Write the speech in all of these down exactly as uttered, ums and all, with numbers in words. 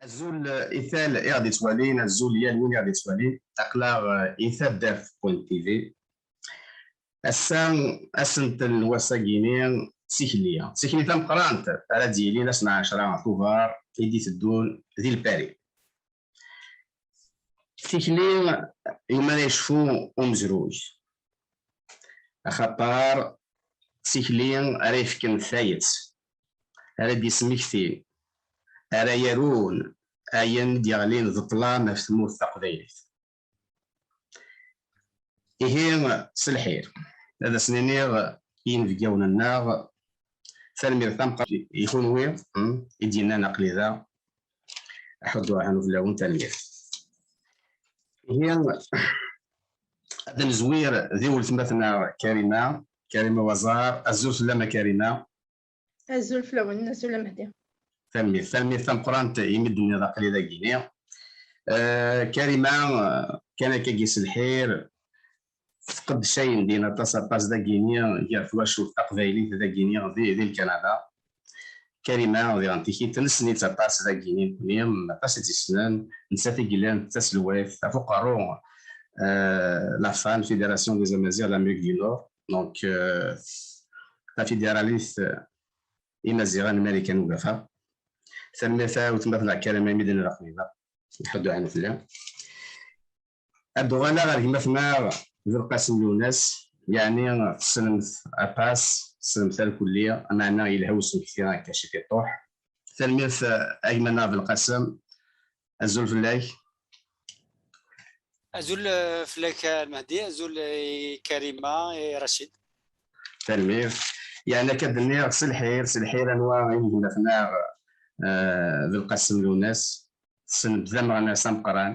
Azul i tal i ɣ-d-ittwalin, azul yal win i ɣ-d-ittwalin. Aql-aɣ, eh, i taddart point T V. Ass-a, asentel n wass-agi-ni, d tikli. D tikli tameqqrant ara d-yilin ass n ɛecra tubeṛ i d-iteddun di Lpari. Tikli iwumi ara yecfu umezruy, axaṭer d tikli ara yefken tayet, ara d-yesmektin, ara yarun ayen i d-yeɣlin d ṭṭlam ɣef tmurt taqbaylit. Ihi, s lḥir, ad asen-iniɣ i yinebgawen-nneɣ, tanemmirt tameqqrant i kunwi, hmm, i d-yennan aql-i da. Aḥuddu aḥanu fell-awen, tanemmirt. Ihi, ad nezwir di weltma-tneɣ Karima, Karima Waẓar. Azul fell-am a Karima. Azul fell-awen, azul a Mehdi. Tanemmirt, tanemmirt tameqqrant imi d-tenniḍ aql-i dagi-ni. Eh, Karima, eh, kan akkagi s lḥir, tqeddec ayendin aṭas, aṭas dagini gar twacult taqbaylit dagini di, di Lkanada. Karima, diɣen tikit, nessen-itt aṭas dagini nekni, aṭas i tt-yessnen, nettat i yellan d taselwayt ɣef uqerru, eh, la FAN, Fédération des Amaziɣ de l'Amérique du Nord, donc, eh, tafidiralit, eh, Imaziɣen n Marikan Ugafa. Tanemmirt a weltma-tneɣ Karima imi d-tenniḍ aql-i da. Lḥuddu aḥanu fell-am. Ad d-uɣaleɣ ɣer gma-tneɣ Belqasem Lwennas, yeɛni tessnemt aṭas, tessnemt irkelli, ameɛna yelha usmekti akka ciṭ iṭuḥ. Tanemmirt, eh, a gma-nneɣ Belqasem, azul fell-ak. Azul, eh, fell-ak a Mehdi, azul i Karima, i Racid. Tanemmirt. Yeɛni akka d-nniɣ s lḥir, s lḥir anwa i gma-tneɣ, eh, Belqasem Lwennas. Tessnem d ameɣnas ameqqran.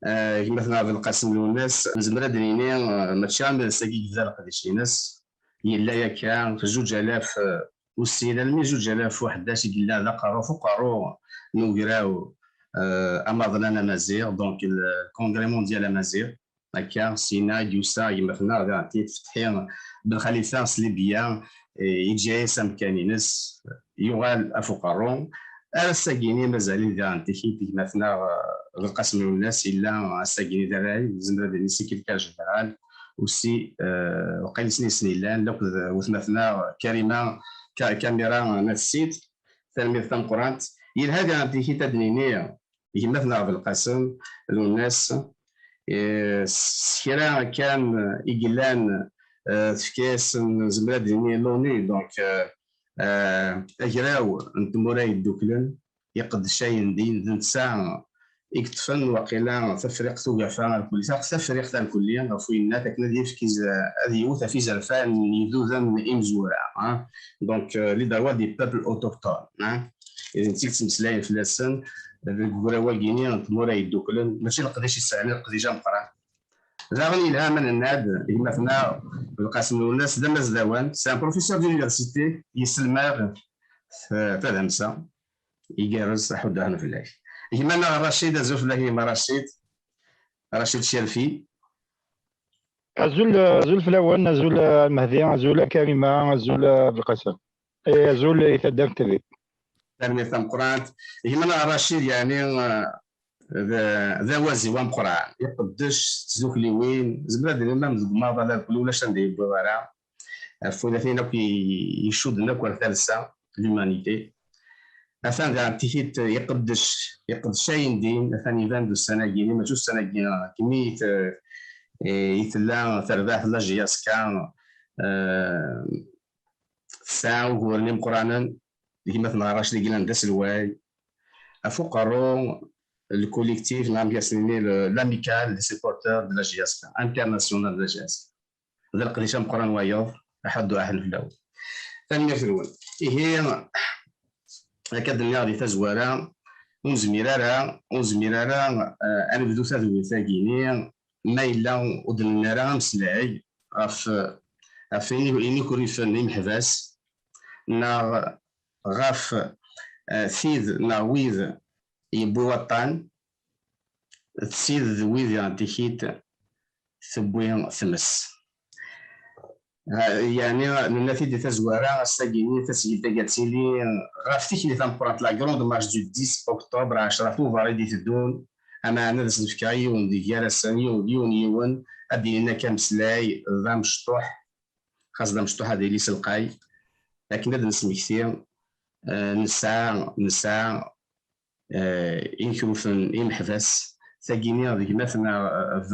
Eh, gma-tneɣ Belqasem Lwennas, nezmer ad d-nini, eh, mačči am d ass-agi i yebda leqdic-ines. Yella yakka f zuǧ alaf, eh, u sin almi zuǧ alaf u ḥdac i yella d aqerru f uqerru n ugraw, eh, amaḍlan amaziɣ, donc le Congrès Mondial Amaziɣ. Akka, syin i d-yusa gma-tneɣ daɣen tfetḥi Ben Xalifa s Libya, eh, yeǧǧa-yas amkan-ines, yuɣal af uqerru. Ar ass-agi-ni mazal-it daɣen tikit gma-tneɣ, eh, Belqasem Lwennas yella ass-agi-ni d array, nezmer ad nini secrétaire général, aussi, eh, waqil isem-nsen yellan, akked weltma-tneɣ Karima, Ka-, Kamira n At Ssid. Tanemmirt tameqqrant. Yelha daɣen tikit ad d-nini gma-tneɣ Belqasem Lwennas, eh, s kra kan i yellan, eh, tefka-yasen, nezmer ad d-nini, l'ONU, donc, eh, eh, agraw n tmura yedduklen, iqeddec ayendin, d netta i yeṭṭfen waqila Tafriqt Ugafa Arkelli, Tafriqt Arkelli ɣef winnat akken ad yefk iz-, ad yewwet ɣef izerfan n yigduden imezwura, ah. Donc, euh, les droits des peuples autochtones, ah. D netta i yettmeslayen fell-asen deg ugraw-agi-ni n tmura yeddukklen, mačči leqdic yesɛan leqdic ameqqran. Daɣen yelha ma nenna-d gma-tneɣ Belqasem Lwennas d amazdawan, c'est un professeur d'université, yesselmad t-, tadamsa. Igerrez, aḥuddu aḥnu fell-ak. Gma-nneɣ Racid, azul fell-ak gma Racid. Racid Cerfi. Azul, azul fell-awen, azul a Mehdi, azul a Karima, azul a Belqasem. Eh, azul i taddart T V. Tanemmirt tameqqrant. Gma-nneɣ Racid, yeɛni, eh, d, d awaziw ameqqran. Iqeddec s tdukliwin, zemreɣ ad d-iniɣ ma deg umaḍal, ulac anda yewwiḍ ara. Ɣef wilatin akk i, icudden akk ar talsa, l'humanité. Atan daɣen tikit iqeddec, iqeddec ayen din, atan iban-d ussan-agi, mačči ussan-agi, kemmi i t-, i tella terbaɛt la J S K, eh, tesɛa uguren imeqqranen, gma-tneɣ Racid i yellan d aselway, ɣef uqerru, le collectif, neɣ amek as-nini, le, l'amicale des supporters de la J S K, internationale de la J S K. D leqdic ameqqran wayeḍ, aḥuddu aḥnu fell-awen. Tanemmirt-nwen. Ihi, akka d-nniɣ di tazwara, ur nezmir ara, ur nezmir ara, eh, ad nebdu tadwilt-agi-ni, ma yella ur d-nenni ara ameslay ɣef, ɣef ini-, inukrifen imeḥbas, neɣ ɣef, eh, tid neɣ wid yewwi waṭṭan, d tid d wid i tikit tewwi tmes. Ha, yeɛni, nenna-t-id di tazwara, ass-agi-ni, tasgilt-agi ad tili ɣef tikli tameqqrant, la grande marche du dix octobre, ɛecra tubeṛ i d-iteddun, ameɛna ad as-d-fkeɣ yiwen deg gar-asen, yiwen, yiwen, yiwen, ad d-yini akka ameslay d amecṭuḥ, xas d amecṭuḥ ad yili s lqay, akken ad nesmekti, eh, nesɛa, nesɛa, eh, inekrufen imeḥbas, tagini d gma-tneɣ, eh, d,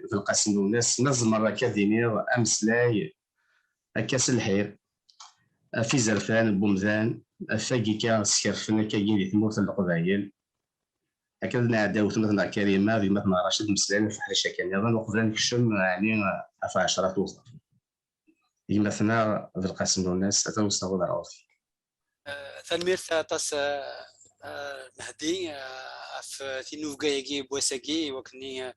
d Lqasim Lwennas, ma tzemreḍ akka ad d-tiniḍ ameslay akka s lḥir, ɣef izerfan n wemdan, ɣef wagi akka skerfen akkagi di tmurt n Leqbayel. Akka ad nɛeddi ar weltma-tneɣ Karima, d gma-tneɣ Racid, meslayen ɣef uḥric akka nniḍen, uqbel ad nekcem, ɛni, ɣef ɛecra tuẓa. Gma-tneɣ Belqasem Lwennas, ata usaɣud ar ɣur-k. Eh, tanemmirt aṭas, eh, eh, Mehdi, eh, ɣef tinubga-agi n wass-agi, i wakken, eh,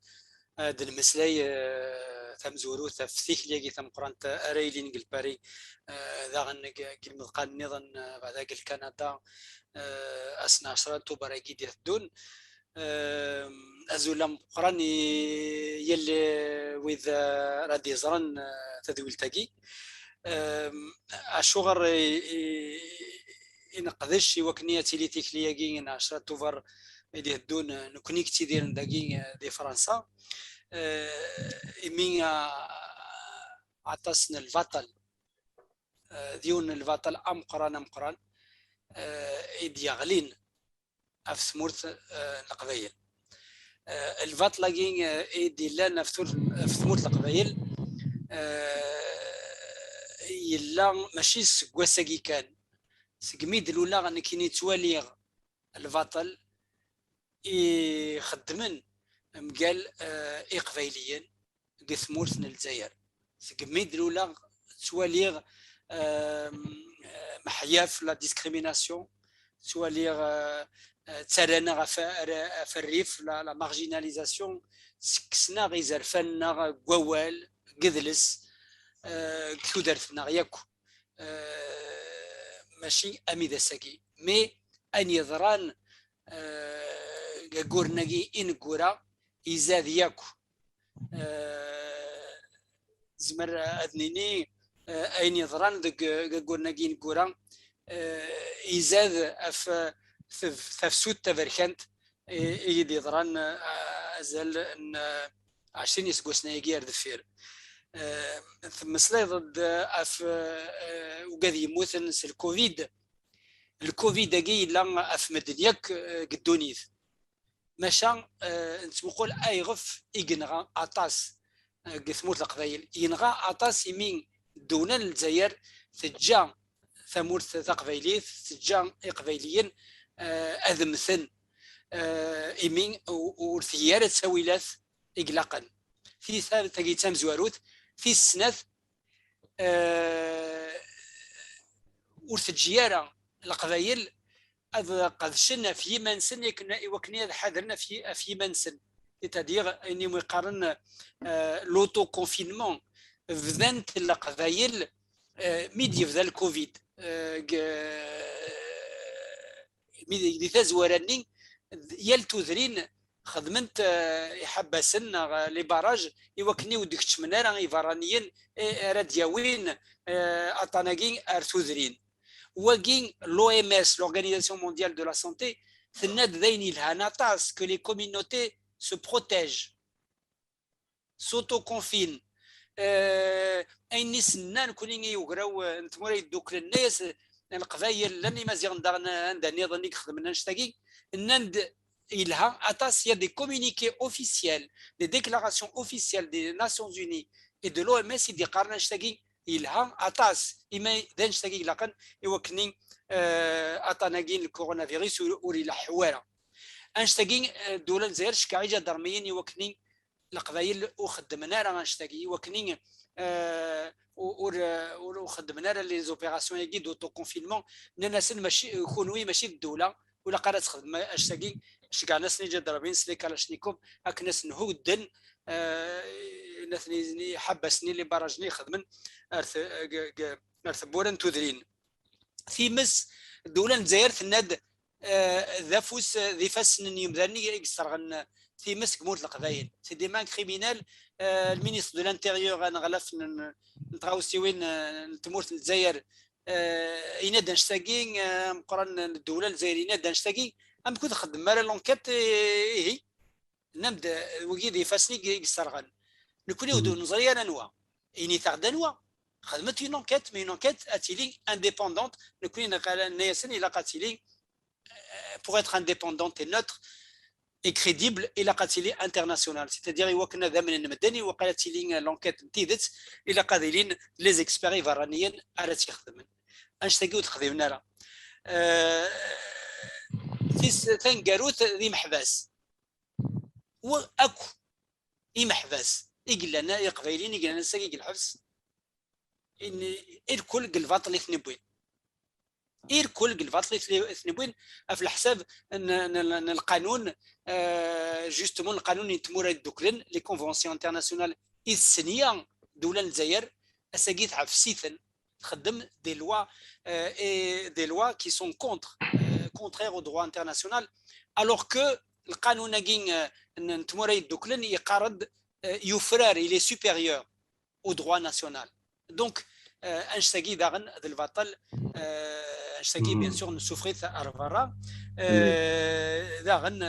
ad nmeslay, eh, tamezwarut ɣef tikli-agi tameqqrant ara yilin deg Lpari, eh, daɣen deg, deg lmeḍqan nniḍen, eh, beɛda deg Lkanada, eh, ass n ɛecra n Tubeṛ-agi d-iteddun. Eh, azul ameqqran i yal, eh, wid, eh, ara d-yeẓren, eh, tadwilt-agi. Eh, acuɣer i, i, i neqdec i wakken ad tili tikli-agi n ɛecra Tubeṛ i d-iteddun, eh, nekkni i yettidiren dagi, eh, di Fransa? Eh, imi, ah, aṭas n lbaṭel, eh, d yiwen n lbaṭel ameqqran, ameqqran, eh, i d-yeɣlin ɣef tmurt, eh, n Leqbayel. Eh, lbaṭel-agi, eh, i d-yellan ɣef tur-, ɣef tmurt n Leqbayel, eh, yella mačči seg wass-agi kan. Segmi d-luleɣ nekkini ttwaliɣ lbaṭel i xeddmen mgal, eh, Iqbayliyen di tmurt n Lezzayer. Segmi d-luleɣ ttwaliɣ, eh, meḥyaf, la discrimination, ttwaliɣ, eh, eh, ttarran-aɣ ɣef, ɣef rrif, la, la marginalisation, ssekksen-aɣ izerfan-nneɣ deg wawal, deg idles, eh, deg tudert-nneɣ yakk. Eh, mačči am d ass-agi. Mais ayen yeḍran, eh, deg wagguren-agi ineggura, izad yakk. Eh, nezmer ad nini, eh, ayen yeḍran deg, deg wagguren-agi ineggura, eh, izad ɣef tef-, tafsut taberkant i, i yi-d-yeḍran, eh, azal n, eh, ɛecrin iseggasen-agi ar deffir. Eh, temmeslayeḍ-d ɣef, eh, ugad yemmuten s lcovid. Lcovid-agi yella ɣef medden yakk, eh, deg ddunit. Maca, eh, nettmuqul ayɣef i yenɣa aṭas, eh, deg tmurt n Leqbayel. Yenɣa aṭas imi ddewla n Lezzayer teǧǧa tamurt taqbaylit, teǧǧa Iqbayliyen, eh, ad mmten. Eh, imi ur tgi ara ttawilat i ilaqen. Tagi d tamezwarut. Tis snat, ur teǧǧi ara Leqbayel ad qedcen ɣef yiman-nsen i wakken ad ḥadren ɣef yiman-nsen, c'est-à-dire ayen iwumi qqaren l'autoconfinement. Bdant Leqbayel mi d-yebda le covid, di tazwara-nni yal tudrin xedment iḥabbasen neɣ les barrages i wakken ur d-keččmen ara iberraniyen ara d-yawin aṭṭan-agi ar tudrin. Wagi l'O M S, l'Organisation Mondiale de la Santé, tenna-d d ayen yelhan aṭas que les communautés se protègent, s'autoconfinent. Ayen i s-nnan nekkni i ugraw n tmura yedduklen, nna-yas Leqbayel, llan Imaziɣen daɣen anda nniḍen i ixedmen annect-agi, nnan-d yelha aṭas, il y a des communiqués officiels, des déclarations officielles des Nations Unies et de l'O M S i d-iqqaren annect-agi yelha aṭas, imi d annect-agi ilaqen i wakken aṭṭan-agi n le coronavirus ur ileḥḥu ara. Annect-agi ddula n Lezzayer tceggeɛ iǧadarmiyen i wakken Leqbayel ur xeddmen ara annect-agi i wakken ur ur xeddmen ara les opérations-agi d'autoconfinement. Nnan-asen mačči kunwi, mačči d ddula, ur ilaq ara ad txedmem annect-agi. Ceggɛen-asen iǧadarmiyen s les kalachnikovs akken ad sen-hudden iḥabbasen-nni, les barrages-nni ixedmen ar tewwura n tudrin. Times, ddula n Lezzayer tenna-d d afus d ifassen n yimdanen i yesserɣen times deg tmurt n Leqbayel. C'est des mains criminelles. Le ministre de l'Intérieur, aneɣlaf n tɣawsiwin n tmurt n Lezzayer, yenna-d annect-agi, ameqqran n ddula n Lezzayer yenna-d annect-agi, amek ur txeddmem ara l'enquête? Ihi, nnan-d wigi d ifassen i yesserɣen. Nekkni ur neẓri ara anwa. Init-aɣ-d anwa. Xedmet une enquête, mais une enquête ad tili indépendante. Nekkni nna-yasen ilaq ad tili, pour être indépendante et neutre et crédible, ilaq ad tili internationale. C'est-à-dire i wakken ad amnen medden, i wakken ad tili l'enquête n tidet, ilaq ad ilin les experts iberraniyen ara tt-ixedmen. Annect-agi ur t-xdimen ara. Tis taneggarut d imeḥbas. Wa akk imeḥbas i yellan, iqbayliyen i yellan ass-agi deg lḥebs, irkul deg lbaṭel i ten-iwwin. Irkul deg lbaṭel i ten-iwwin ɣef leḥsab n lqanun, justement lqanun n tmura yedduklen, les conventions internationales i d ssenya ddula n Lezzayer, ass-agi tɛefs-iten, txeddem des lois, et des lois qui sont contre, contraires au droit international, alors que lqanun-agi n tmura yedduklen yeqqar-d yufrar, il est supérieur au droit national. Donc annect-agi daɣen d lbaṭel, annect-agi bien sûr nessufeɣ-it ar berra. Daɣen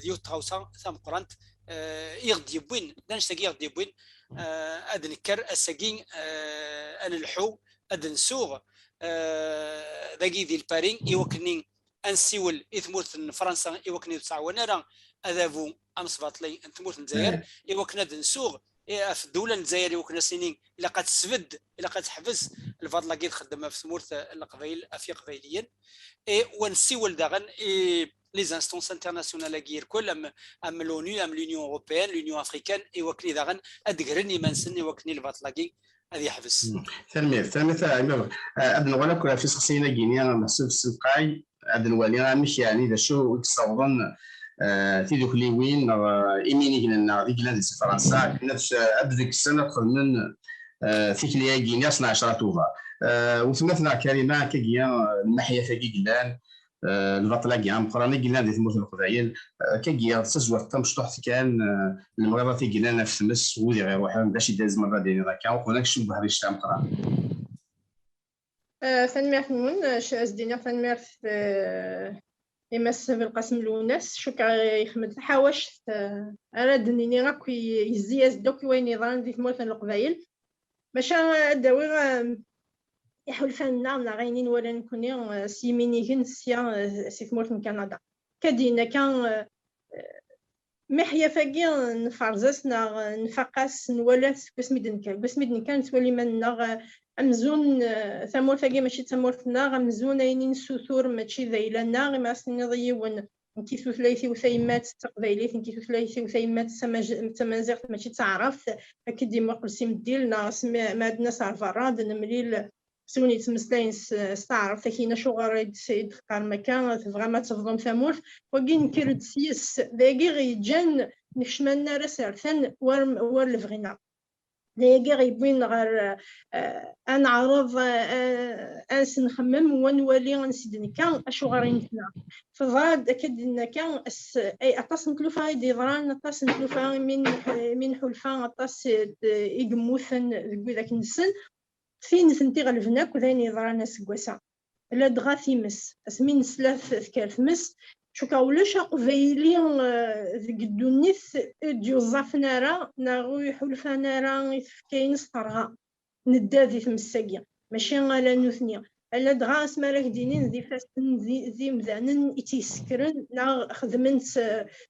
d yiwet tɣawsa tameqqrant i ɣ-d-yewwin, d annect-agi i ɣ-d-yewwin ad nekker ass-agi ad nelḥu, ad nsuɣ dagi di Lpari i wakken ad nessiwel i tmurt n Fransa i wakken ur tettɛawan ara adabu amesbaṭli n tmurt n Lezzayer, i wakken ad nsuɣ ɣef ddula n Lezzayer i wakken ad s-nini ilaq ad tesbedd, ilaq ad teḥbes lbaṭel-agi txeddem ɣef tmurt n Leqbayel, ɣef Yiqbayliyen. Et wa nessiwel daɣen i les instances internationales-agi irkul am, am l'ONU, am l'Union européenne, l'Union africaine, i wakken daɣen ad d-gren iman-nsen i wakken lbaṭel-agi ad yeḥbes. Tanemmirt, tanemmirt a Ɛimir. Ad nuɣal akk ɣef iseqsiyen-agi-nni meḥsub s lqay, ad nwali amek yeɛni d acu i yessawḍen tidukliwin neɣ iminigen-nneɣ d i yellan di Fransa akken ad, ad degsen ad xedmen tikli-agi-nni ass n ɛecra Tubeṛ. Wetma-tneɣ Karima, akkagi lmeḥyaf-agi yellan, lbaṭel-agi ameqqran i yellan di tmurt n Leqbayel, akkagi d tazwart tamecṭuḥt kan, lemɣiḍat i yellan ɣef tmes, wid i ɣ-iruḥen, d acu i d-tzemreḍ ad d-tiniḍ akka uqbel ad nekcem deg uḥric-a ameqqran? Tanemmirt-nwen, ad s-d-iniɣ tanemmirt i Mass Belqasem Lwennas, cukkeɣ yexdem-d taḥawact ara d-nini akk yezzi-as-d akk i wayen yeḍran di tmurt n Leqbayel. Maca ad d-awiɣ iḥulfan-nneɣ neɣ ayen i nwala nekkni s yiminigen sya si tmurt n Kanada. Akka d-yenna akka, miḥyaf-agi nferẓ-as neɣ nfaq-as, nwala-t seg wasmi d-nekker. Seg wasmi d-nekker nettwali iman-nneɣ amzun tamurt-agi mačči d tamurt-nneɣ, amzun ayen i nessutur mačči d ayla-nneɣ, imi as-tiniḍ i yiwen Nekk i tutlayt-iw tayemmat d taqbaylit, nekk i tutlayt-iw tayemmat d tamaj-, d tamaziɣt, mačči d taɛrabt. Akka i d-imuqel s imeddil, neɣ s mi, ma ad nas ar berra, ad nemlil s win yettmeslayen s, s taɛrabt, akin acuɣer i d-, i d-teqqarem akka, tebɣam ad tebḍum tamurt? Wagi nekker-d s yes, d ayagi i ɣ-yeǧǧan nekcem ad narra s ar tan war, war lebɣi-nneɣ. D ayagi i ɣ-yewwin ɣer, eh, ad neɛreḍ, eh, ad s-nxemmem, u ad nwali ansi d-nekka, acuɣer i nekna. Teḍra-d, akka d-nenna akka, ass, ay, aṭas n tlufa i d-yeḍran, aṭas n tlufa imi n-, imi nḥulfa, aṭas, eh, d-, i yemmuten deg widak nessen. Tin nsen iɣelben akk d ayen yeḍran aseggas-a. Ladɣa times, asmi nesla t-, tekker tmes, cukkeɣ ulac aqbayli, eh, deg ddunit i d-yuẓafen ara, neɣ ur iḥulfan ara i tfekka-ines terɣa. Nedda di tmes-agi, mačči ala nutni. Ladɣa asmi ara k-d-inin d ifassen d, d imdanen i tt-yessekren, neɣ xedmen s,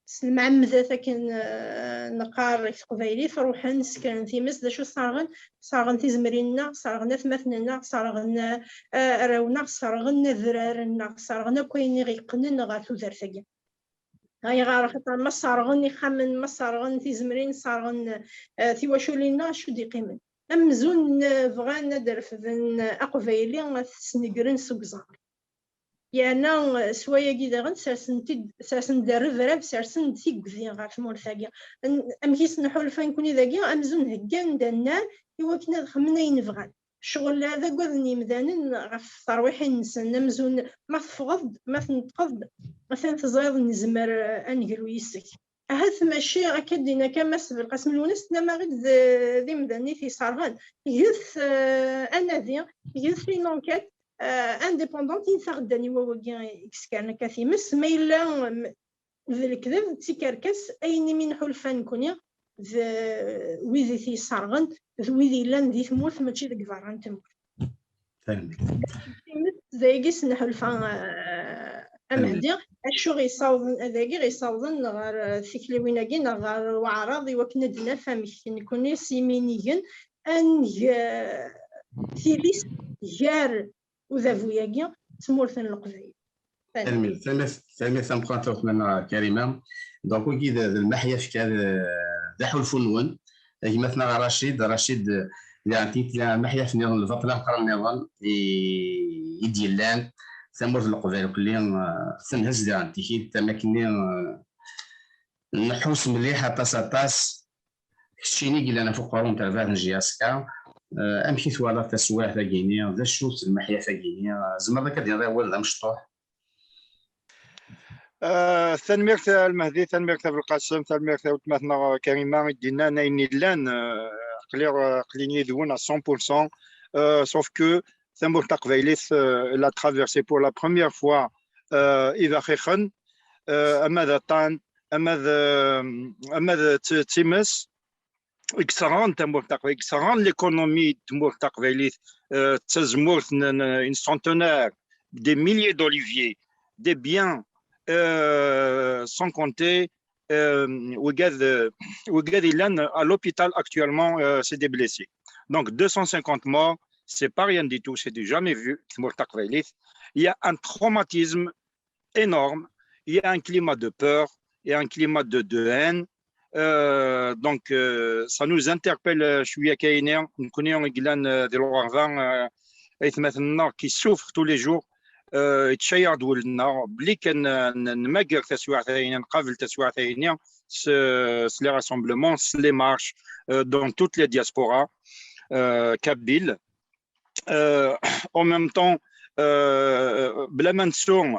s lemɛemdat akken, eh, neqqar deg teqbaylit, ruḥen, sekren times, d acu sserɣen? Sserɣen tizemrin-nneɣ, sserɣen atmaten-nneɣ, sserɣen, eh, arraw-nneɣ, sserɣen adrar-nneɣ, sserɣen akk ayen i ɣ-yeqqnen ɣer tudert-agi. Ayɣer? Axaṭer ma sserɣen ixxamen, ma sserɣen tizemrin, sserɣen, eh, tiwaculin-nneɣ, acu d-iqqimen? Amzun, eh, bɣan ad refden, eh, aqbayli, ad t-snegren s uẓar. Yerna, eh, s wayagi daɣen sersen-t-id, sersen-d rrebrab, sersen-d tigdi ɣer tmurt-agi. N-, amek i s-nḥulfa nekni dagi? Amzun heggan-d annar i wakken ad xemmen ayen bɣan. Ccɣel-a d agad n yimdanen ɣef terwiḥin-nsen, amzun ma teffɣeḍ-d, ma tneṭqeḍ-d, atan teẓriḍ nezmer, eh, ad neglu yis-k. Ahat mačči akka d-yenna kan Mass Belqasem Lwennas, tennam-aɣ-d d, d imdanen i t-yesserɣen. Get, eh, anadi, get une enquête, eh, indépendante, i taɣeddan i wawagi i yeskaren akka times, ma yella, mm, d lekdeb, d tikerkas, ayen imi nḥulfa nekni d wid i t-yesserɣen, d wid yellan di tmurt, mačči deg berra n tmurt. Tanemmirt. Times d ayagi s-nḥulfa, eh, a Mehdi, acu ɣ-yessawḍen, d ayagi ɣ-yessawḍen ɣer, eh, tikliwin-agi neɣ ɣer waɛraḍ i wakken ad d-naf amek nekni s yiminigen ad neg, eh, tilist gar udabu-agi d tmurt n Leqbayel. Tanemmirt. Tanemmirt, tanemmirt, tanemmirt tameqqrant a weltma-nneɣ Karima. Donc, wagi d, d lmeḥyaf kan, d, d aḥulfu-nwen. Gma-tneɣ Racid, Racid, d, d lmeḥyaf nniḍen, lbaṭel ameqqran nniḍen i, i d-yellan. Tamurt n Leqbayel, belli, eh, tenhez daɣen tikid, am akken, eh, nḥus mliḥ aṭas, aṭas. Keččini i yellan ɣef uqerru n terbaɛt n J S K, eh, amek i twalaḍ taswiɛt-agi-ni? D acu-tt lmeḥyaf-agi-ni? Tzemreḍ akka d-tiniḍ awal d amecṭuḥ? Eh, tanemmirt a Lmehdi, tanemmirt a Belqasem, tanemmirt a weltma-tneɣ Karima i d-yennan ayen yellan, eh, aql-i, aql-i yid-wen à cent pour cent, eh, sauf que tamurt taqbaylit, eh, la traversé pour la première fois, eh, ibaxixen, eh, ama d aṭṭan, ama d, ama d t-, times, i yesserɣen tamurt taqbaylit, i yesserɣen l'économie n tmurt taqbaylit, eh, d tazemmurt n, n, une centenaire, des milliers d'oliviers, des biens, eh, sans compter, eh, wigad, eh, wigad yellan à l'hôpital actuellement, eh, c'est des blessés. Donc deux cent cinquante morts, c'est pas rien du tout, c'est du jamais vu, tmurt taqbaylit. Il y a un traumatisme énorme, il y a un climat de peur, il y a un climat de, de haine. Euh, donc, euh, ça nous interpelle, euh, شوية كاينين، نكوني يلان، euh, دي الغربة، euh، أيتماتنا qui souffrent tous les jours, euh, يتشير دولنا، بلي كان، euh, ن-، نماقر تسويعتين، نقابل تسويعتين، س-، س-، les rassemblements, س-، les marches, euh, dans toutes les diasporas, euh, kabyles. Euh, en même temps, euh, بلا ما نسو,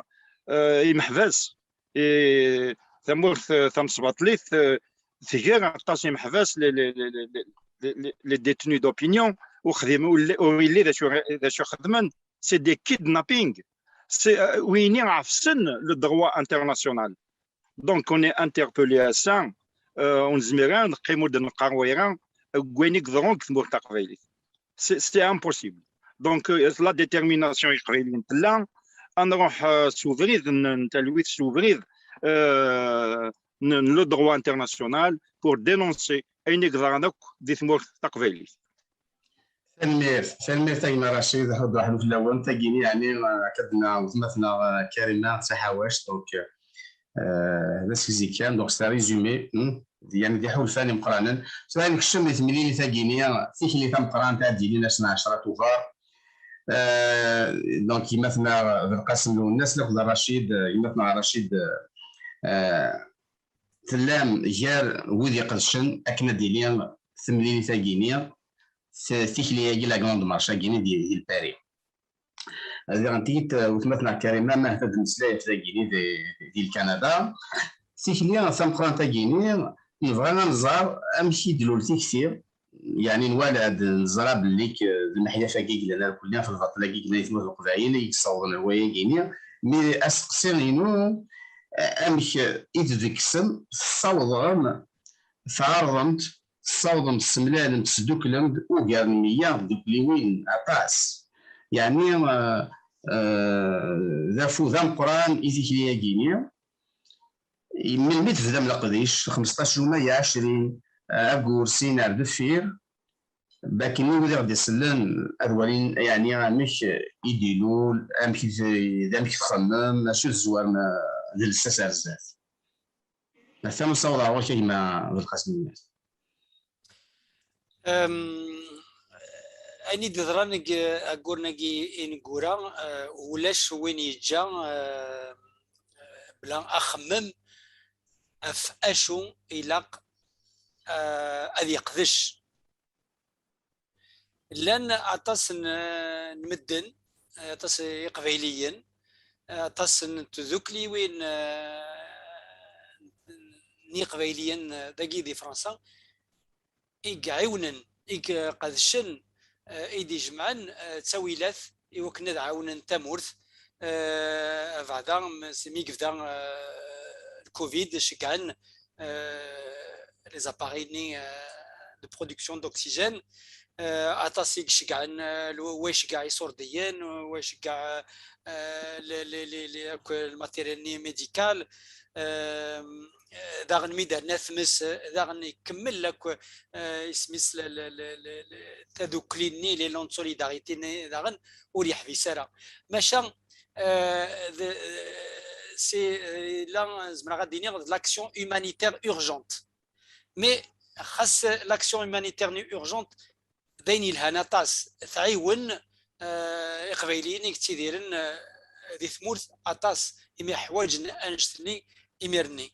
euh, imeḥbas, i tamurt, euh, tamesbaṭlit, euh, tger aṭas imeḥbas, les, les, les détenus d'opinion, ur xdim-, ur li-, ur yelli d acu, d acu xedmen, c'est des kidnappings, c'est, euh, wini ɛefsen le droit international. Donc, on est interpellé à ça. Euh, ur nezmir ara ad neqqim ur d-neqqar wayra deg wayen i yeḍran deg tmurt taqbaylit. C'est, c'est impossible. Donc, euh, la détermination iqbayliyen tella, ad nruḥ, euh, s ubrid n, n talwit, s ubrid, euh, n, n le droit international pour dénoncer ayen i yeḍran akk di tmurt taqbaylit. Tanemmirt, tanemmirt a gma Racid, ḥudd waḥlu fell-awen, tagini, yeɛni, eh, akka d-tenna weltma-tneɣ, eh, Karima Taḥawact, donc, eh, Euh, d asegzi kan, donc c'est un résumé, hmm? Yeɛni d iḥulfan imeqqranen. Tura nekcem di temlilit-agi-ni, tikli tameqqrant ad d-yilin ass n ɛecra tuɣar. Euh, donc yemma-tneɣ Belqasem Lwennas akked Racid, euh, yemma-tneɣ Racid, euh, tellam gar wid iqedcen akken ad d-tili temlilit-agi-ni, t-, tikli-agi, la grande marche-agi-ni di, di Lpari. Diɣen tigit, euh, weltma-tneɣ Karima, ma ahat ad d-nemmeslay ɣef dagi-ni di, di Lkanada. Tikli tameqqrant-agi-ni, nebɣa ad nẓer amek i d-tlul tikti, yeɛni nwala-d, neẓra belli k-, d lmeḥyaf-agi i yellan irkelli, ɣef lbaṭel-agi i yellan i tmurt n Leqbayel i yessawḍen ɣer wayagi-ni. Mi asteqsi-inu, amek i tdeggsem, tessawḍem, tɛerḍem-t, tessawḍem-t, tessemlalem-t, tesduklem-d ugar n meyya tdukliwin, aṭas. Yeɛni, euh, euh, d afud ameqqran i tikli-agi-ni. Melmi tebdam leqdic? Xmesṭac yuma, ya ɛecrin, euh, aggur, sin ar deffir, bakken i wid i ɣ-d-isellen ad walin, yeɛni, amek i d-ilul, amek i t-, d amek i txemmem, acu tezwarem, euh, d lsas ar zdat. Atan nessaweḍ ɣer ɣur-k a gma Belqasem Lwennas. Em, ayen i d-yeḍran deg wagguren-agi ineggura, eh, ulac win yeǧǧa, eh, bla axemmem ɣef acu ilaq, eh, ad yeqdec. Llan aṭas n, n medden, aṭas n Iqbayliyen, aṭas n tdukliwin, eh, n Iqbayliyen dagi di Fransa i iɛiwnen, i iqedcen, eh, i d-ijemɛen, eh, ttawilat i wakken ad ɛawnen tamurt, eh, abeɛda m-, s-, mi yebda, eh, lcovid, ceggɛen, eh, les appareils-nni, eh, de production d'oxygène, eh, aṭas i iceggɛen, eh, l-, wa iceggeɛ iṣurdiyen, wa iceggeɛ, eh, le, le, le, le, akk le matériel-nni médical, eh, eh, daɣen mi d-terna tmes, eh, daɣen ikemmel akk, eh, isem-is le, le, le, le, le, tadukli-nni, l'élan de solidarité-nni daɣen ur yeḥbis ara. Maca, eh, de, eh, c'est, eh, yella, zemreɣ ad d-iniɣ, d l'action humanitaire urgente. Mais xas l'action humanitaire-nni urgente, d ayen yelhan aṭas, tɛiwen, eh, Iqbayliyen i yettidiren, eh, di tmurt aṭas, imi ḥwaǧen annect-nni imir-nni.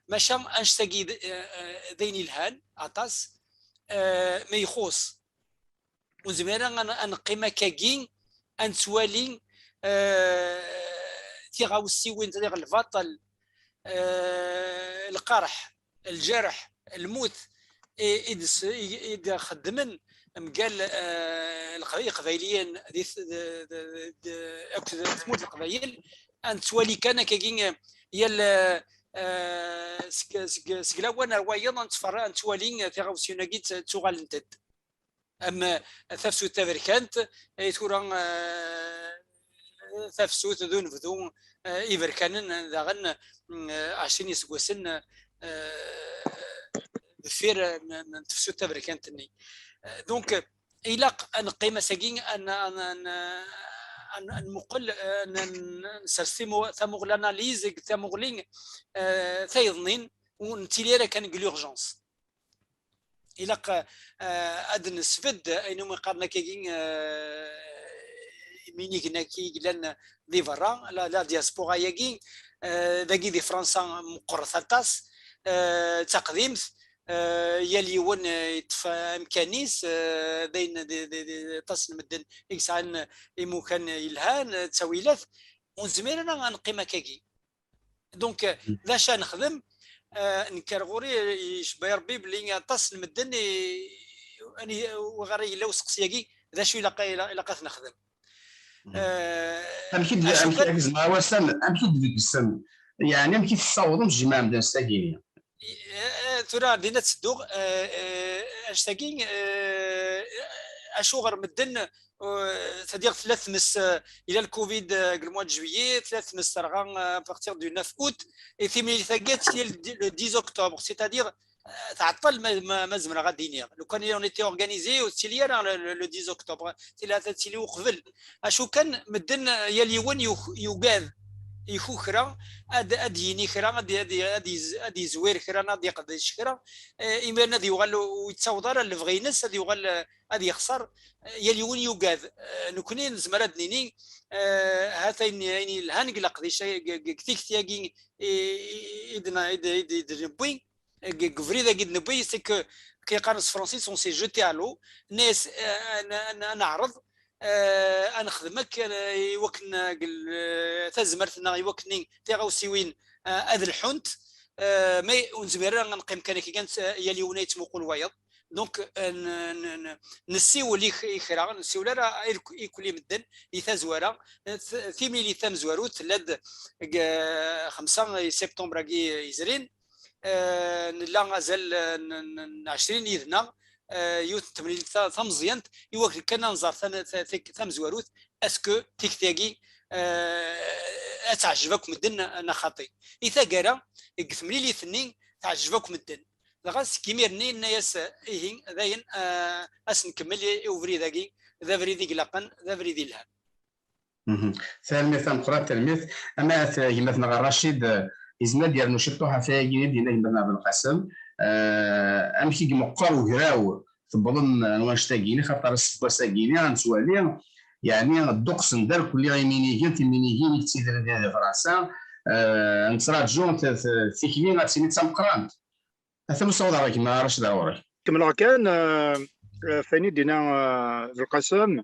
Maca annect-agi d, eh, eh, d ayen yelhan aṭas, eh, ma ixuṣ. Ur nezmir ara ad n-, ad neqqim akkagi, ad nettwali, eh, tiɣawsiwin, tadiɣ lbaṭel, eh, lqerḥ, lǧerḥ, lmut, i, i d-, i, i d-xeddmen mgal, eh, leq-, Iqbayliyen di t-, d, d, d, akked tmurt n Leqbayel, ad nettwali kan akkagi, eh, yal, eh, seg, seg, seg lawan ar wayeḍ, ad nettfer-, ad nettwali, eh, tiɣawsiwin-agi tt-, ttuɣalent-d. Am, eh, tafsut taberkant, eh, tura, eh, tafsut d unebdu, eh, iberkanen, eh, daɣen, mm, eh, ɛecrin iseggasen, eh, deffir, eh, n, n tefsut taberkant-nni. Eh, donc, ilaq ad neqqim ass-agi, ad n-, ad n-, ad n-, ad n-, ad nmuqel, eh, ad n-, ad nsers timu-, tamuɣli, analyse, deg tamuɣli, eh, tayeḍnin, ur nettili ara kan deg l'urgence. Ilaq, eh, ad nesbedd ayen umi qqaren akkagi, eh, iminigen-agi yellan di berra, la, la diaspora-yagi, eh, dagi di Fransa meqqret aṭas, eh, d taqdimt, eh, yal yiwen, eh, yeṭṭef amkan-is, eh, d ayen di, di, di, aṭas n medden i yesɛan imukan yelhan, eh, ttawilat, ur nezmir ara ad neqqim akkagi. Donc, d acu ad nexdem? Eh, nekk ar ɣur-i icebba-yi Rebbi belli aṭas n medden i, ani, ɣer yella useqsi-agi, d acu ilaq, ilaq, ilaq ad t-nexdem? Eh, amek i d-, acu amek kan i d-, amek i d-beggsen? Yeɛni, amek i tessawḍem tjemɛem-d annect-agi-ni? Eh, eh, tura dinna ttedduɣ, eh, eh, annect-agi, eh, acuɣer medden, eh, c'est-à-dire tella tmes, eh, ila le covid, eh, deg le mois de juillet, tella tmes terɣa, eh, à partir du neuf août, et timlilit-agi ad tili le, le dix octobre, c'est-à-dire, eh, tɛeṭṭel ma, ma, ma zemreɣ ad d-iniɣ. Lukan on était organisé, ur tettili ara le, le, le dix octobre, tella ad tili uqbel. Acu kan, medden, eh, yal yiwen yug-, yugad. iku kra, ad, ad d-yini kra, ad, ad, ad, yez, ad yezwir kra, ad yeqdec kra, eh, imiren ad yuɣal ur yettaweḍ ara lebɣi-ines, ad yuɣal, eh, ad yexṣer. Eh, yal yiwen yugad. Eh, nekkni nezmer ad d-nini, eh, hat ayen, ayen yelhan deg leqdic, deg, deg tikti-agi i, i, i d-, i d-, i d-, i d-newwi, deg ubrid-agi d-newwi, c'est que, akken yeqqaren s tefransist, on s'est jeté à l'eau, nna-yas, eh, ad, ad, ad neɛreḍ, eh, ad nexdem akken, eh, i wakken, eh, deg l-, eh, tazmert-nneɣ, i wakken tiɣawsiwin, eh, ad lḥunt, eh, mais ur nezmir ara ad neqqim kan akka, kan, eh, yal yiwen ad yettmuqul wayeḍ. Donc, eh, n-, n-, n-, nessiwel i k-, i kra, nessiwel ara i lk-, i kul i medden, i tazwara, eh, t-, timlilit tamezwarut tella-d deg, eh, xemsa i septembre-agi yezrin, eh, nella azal, eh, n, n, n ɛecrin yid-neɣ, eh, yiwet n temlilit ta-, tameẓyant, i wakken kan ad nẓer tam-, ta-, ta-, tamezwarut, est-ce que tikti-agi, eh, ad teɛjeb akk medden neɣ xaṭi. I taggara, deg temlilit-nni, teɛjeb akk medden. Dɣa seg imir-nni, yenna-yas, ihi, dayen, eh, ad s-nkemmel i, i ubrid-agi, d abrid i ilaqen, d abrid ilhan. Mhm. Tanemmirt tameqqrant, tanemmirt. Amat, eh, gma-tneɣ Racid, eh, yezmer ad d-yernu ciṭṭuḥ ɣef wayagi i d-yenna gma-tneɣ Belqasem. Eh, amek i imeqqer ugraw, tewwḍem, eh, ar wanect-agi-ni, xaṭer aseggas-agi-ni, ad nettwali, yeɛni, ddeqs n darkli iminigen, timinigen i yettidiren di Fransa, eh, nettraǧu t-, t-, tikli ad tili d tameqqrant. Atan usawaḍ ɣer gma Racid ɣur-k. Kemmleɣ kan, eh, eh, f ayen i d-yenna, eh, Belqasem.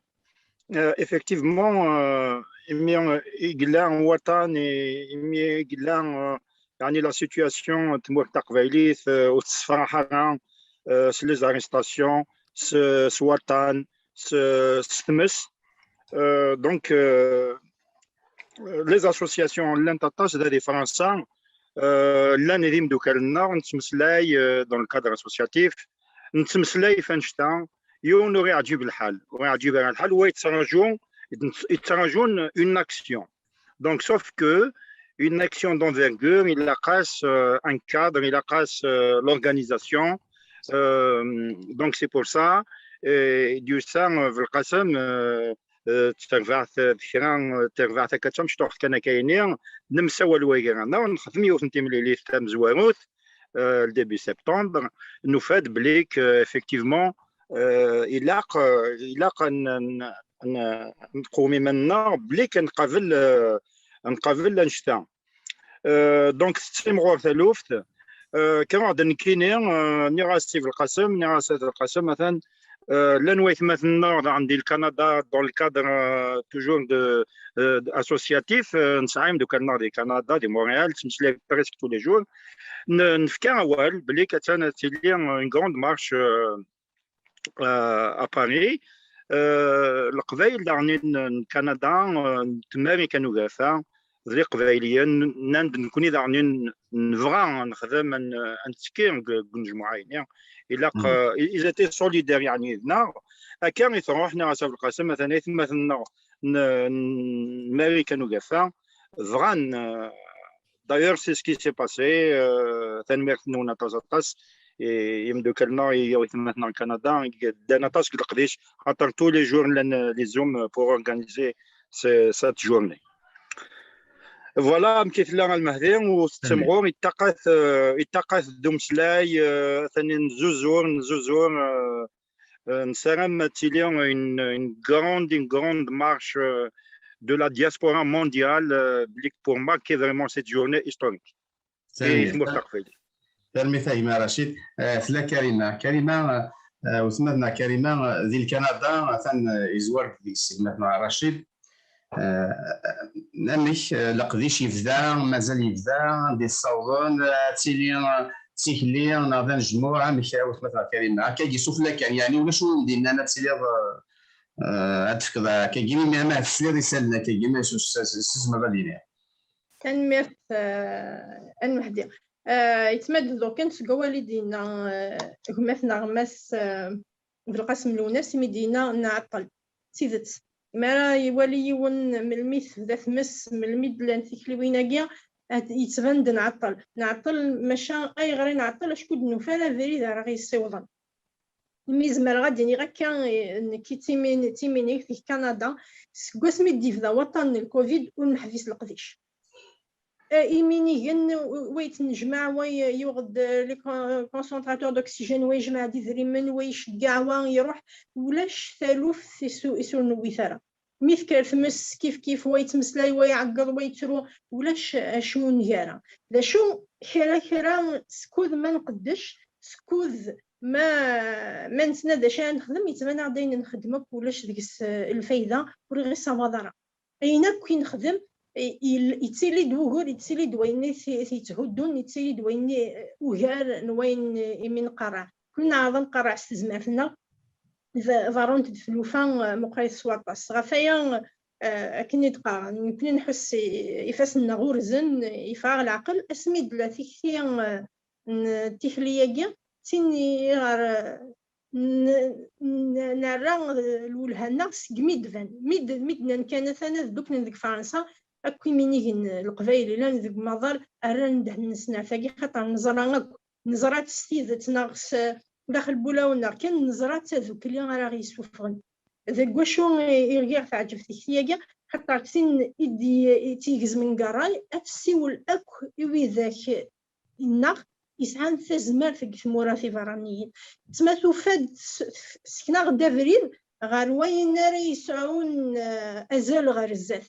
Eh, effectivement, eh, imi, eh, i yella waṭan, i, imi i yella, eh, yeɛni la situation n tmurt taqbaylit, eh, ur tessefraḥ ara, eh, s les arrestations, s, s waṭan, s, s tmes. Eh, donc, eh, les associations llant aṭas da di Fransa, eh, llan d imeddukal-nneɣ, nettmeslay, eh, dans le cadre associatif, nettmeslay f annect-a, yiwen ur iɛǧib lḥal, ur iɛǧib ara lḥal, wa yettraǧu, yettraǧun une action. Donc, sauf que une action d'envergure, ilaq-as, euh, un cadre, ilaq-as, euh, l'organisation. Euh, donc, c'est pour ça, et d-yusa, euh, Belqasem, euh, euh, d tarbaɛt, euh, d kra, euh, d tarbaɛt akka d tamecṭuḥt kan akka yini, nemsawal wagi-nneɣ, nexdem yiwet n timlilit tamezwarut, euh, le début septembre, nufa-d belli que, effectivement, euh, ilaq, euh, ilaq ad n-, n-, n-, nqewwem iman-nneɣ belli kan nqabel, euh, nqabel annect-a. Euh, donc, tettimɣur taluft. Euh, kkreɣ-d nekkini, euh, nniɣ-as i Belqasem, nniɣ-as a Belqasem, atan, euh, llan waytmaten-nneɣ daɣen di Lkanada, dans le cadre, euh, toujours de, euh, associatif, euh, nesɛa imeddukal-nneɣ di Kanada, di Montréal, nettmeslay presque tous les jours. N-, nefka awal belli atan ad tili une grande marche, euh, euh, à Paris. Euh, Leqbayel daɣen n, n Kanada, euh, n Temarikan Ugafa, d Iqbayliyen, nnan-d nekkni daɣen n-, nebɣa ad nexdem, ad n-, ad nettekki deg, deg unejmuɛ-agi. Ilaq, euh, ils étaient solidaires, yeɛni, yid-neɣ. Akka i tṛuḥ, nniɣ-as a Belqasem, atan aytmaten-nneɣ n, n Marikan Ugafa, bɣan, euh, d'ailleurs, c'est ce qui s'est passé. Euh, tanemmirt-nwen aṭas, aṭas. I yimeddukal-nneɣ, i, i waytmaten-nneɣ n Kanada, i ddan aṭas deg leqdic, xaṭer tous les jours llan, euh, les Zooms pour organiser ce, cette journée. Voilà, amek i tella a Lmehdi, u tettimɣur, iṭṭaq-it, euh, iṭṭaq-it d umeslay, euh, atan nezzuzur, nezzuzur, euh, euh, nessaram ad tili une, une grande, une grande marche, euh, de la diaspora mondiale, euh, belli pour marquer vraiment cette journée historique. I tmurt taqbaylit. Tanemmirt a gma Racid. Eh, tella Karima. Karima, eh, wetma-tneɣ Karima, eh, di Lkanada, atan, eh, yezwar deg-s gma-tneɣ Racid. Eh, amek, eh, leqdic yebda, mazal yebda, anda i tessawḍen, eh, ad tili, eh, d tikli neɣ d anejmuɛ, amek, eh, wetma-tneɣ Karima? Akkagi sufella kan, yeɛni ulac win d-yennan ad tiliḍ, eh, eh, ad tefkeḍ akkagi, imi ma tesliḍ isallen akkagi, ma s-, s-, s-, tzemreḍ ad d-tiniḍ. Tanemmirt, eh, a Lmehdi. Eh, yettmad-d kan seg wawal i d-yenna, eh, gma-tneɣ Mass, eh, Belqasem Lwennas, imi d-yenna nɛeṭṭel. D tidet. Mi ara iwali yiwen melmi tebda tmes, melmi d-llant tikliwin-agi, ad yettban-d nɛeṭṭel. Nɛeṭṭel, maca ayɣer i nɛeṭṭel? Acku ur d-nufi ara abrid ara ɣ-yessiwḍen. Mi zemreɣ ad d-iniɣ akka, eh, nekk d timin-, d timinikt deg Kanada, seg wasmi d-yebda waṭṭan n lkovid ur neḥbis leqdic. iminigen, wa yettnejmaɛ, wa yuɣ-d les concentrateurs d'oxygène, wa yejmeɛ-d idrimen, wa iceggeɛ, wa iruḥ. Ulac taluft i s ur newwit ara. Mi tekker tmes, kif kif, wa yettmeslay, wa iɛeggeḍ, wa yettru, ulac acu ur nga ara. D acu, kra kra, skud ma nqeddec, skud ma ma nettnadi acu ara nexdem, yettban-aɣ-d ayen nxeddem akk ulac deg-s lfayda, ur iɣ-issawaḍ ara. Ayen akk i nexdem yettili-d wugur, yettili-d wayen i t-yetthuddun, yettili-d wayen ugar n wayen imi nqerreɛ. Kul neɛreḍ ad nqerreɛ s tezmert-nneɣ, ḍerrunt-d tlufa meqqrit s waṭas. Ɣef waya, akken i d-qqaren, nekni nḥuss ifassen-nneɣ urzen, yeffeɣ-aɣ leɛqel, asmi d-tella tikti n tikli-agi, d tin iɣer nerra lwelha-nneɣ segmi d-ban. Mi d-nnan kan atan ad dduklen deg Fransa, akk iminigen n Leqbayel i llan deg umaḍal rran ddehn-nsen ar tagi, xaṭer neẓra akk, neẓra-tt s tidet neɣ s daxel n wulawen-nneɣ kan, neẓra d tadukli ara ɣ-yessufɣen. Deg wacu i ɣ-teɛǧeb tikti-agi? Xaṭer d tin i d-tt-igezmen deg ṛṛay, ad tessiwel akk i widak nneɣ yesɛan tazmert deg tmura tiberraniyin. Tma tufa-d, tesken-aɣ-d abrid ɣer wayen ara yesɛun azal ɣer zdat.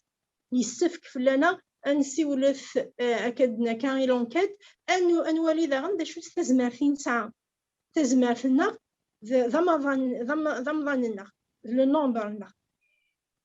Yessefk fell-aneɣ ad nsiwlet akka d akka i l'enquête, ad nwali daɣen d acu-tt tazmert i nesɛa. Tazmert-nneɣ d amḍan-nneɣ, d le nombre-nneɣ.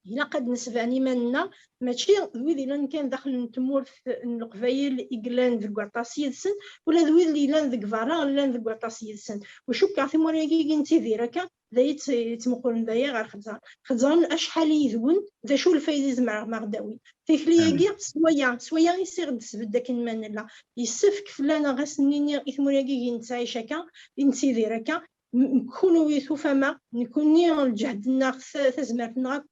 Ilaq ad d-nesban iman-nneɣ, mačči d wid yellan kan daxel n tmurt n Leqbayel i yellan deg waṭas yid-sen, ula d wid yellan deg berra llan deg waṭas yid-sen. U cukkeɣ timura-agi i nettidir akka, d ay yettmuqulen d aya ɣer xeẓẓer. Xeẓẓren acḥal yid-wen, d acu lfayda i zemreɣ ma ɣ-d-awin? Tikli-agi, s waya, s waya i siɣ d-tesbedd akken ma nella. Yessefk fell-aneɣ ad s-nini i tmura-agi i nettɛic akka, i nettidir akka, kunwi tufam-aɣ, nekni lǧehd-nneɣ, tazmert-nneɣ akk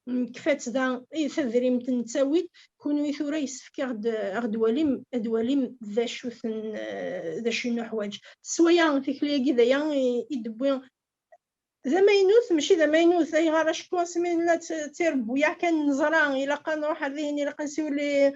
nekfa-tt da, tadrimt nettawi-d, kunwi tura yessefk ad ɣ-d-walim, ad walim d acu-ten, d acu i nuḥwaǧ. S waya tikli-agi d aya i d-tewwi d amaynut, mačči d amaynut, ayɣer acku asmi nella d tirebbuyaɛ kan neẓra ilaq ad nruḥ ar dihin, ilaq ad nsiwel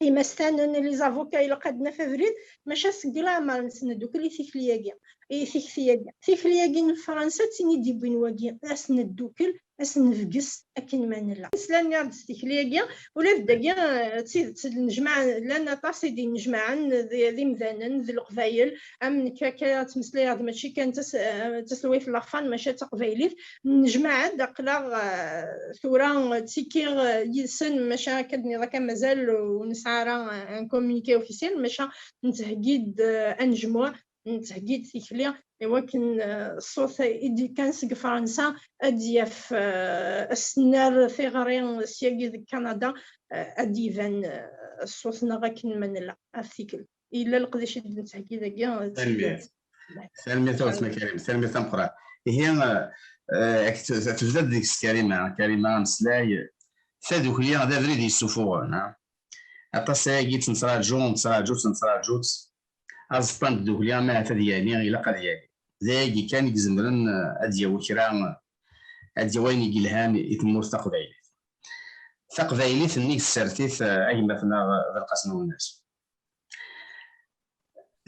imastanen, les avocats, ilaq ad naf abrid, maca seg leɛmer nettneddukel i tikli-agi, i tikti-agi. Tikli-agi n Fransa d tin i d-yewwin wagi, ad s-neddukel, ad s-nebges akken ma nella. Nesla nniɣ-d s tikli-agi, ula d dagi d tidet, llan aṭas i d-innejmaɛen d imdanen d Leqbayel, am nekk akka ttmeslayeɣ-d, mačči kan d taselwayt n laxfan, maca d taqbaylit. Nnejmaɛen-d, aql-aɣ tura ttikiɣ yid-sen, maca akka d-nniḍ akka mazal ur nesɛi ara un communiqué officiel, maca nettheggi-d anejmuɛ, nettheggi-d tikli i wakken ṣṣut i d-yekkan seg Fransa ad d-yaf asner tiɣri syagi deg Kanada, ad d-iban ṣṣut-nneɣ akken ma nella ɣef tikkelt. Yella leqdic i d-nettheggi dagi. Tanemmirt. Tanemmirt a weltma Karim, tanemmirt tameqqrant. Ihi, eh, eh, ak-, tebda-d deg-s Karima, Karima ameslay, tadukli d abrid yessufuɣen, ha? Aṭas ayagi ttnettṛaǧu, nettṛaǧu, nettṛaǧu-tt. Aẓeṭṭa n tdukli, ama ahat ad yali, ilaq ad yali. D ayagi kan i izemren, eh, ad d-yawi kra, ad d-yawi ayen i yelhan i tmurt taqbaylit. Taqbaylit nnig tsertit, eh, a gma-tneɣ Belqasem Wennas.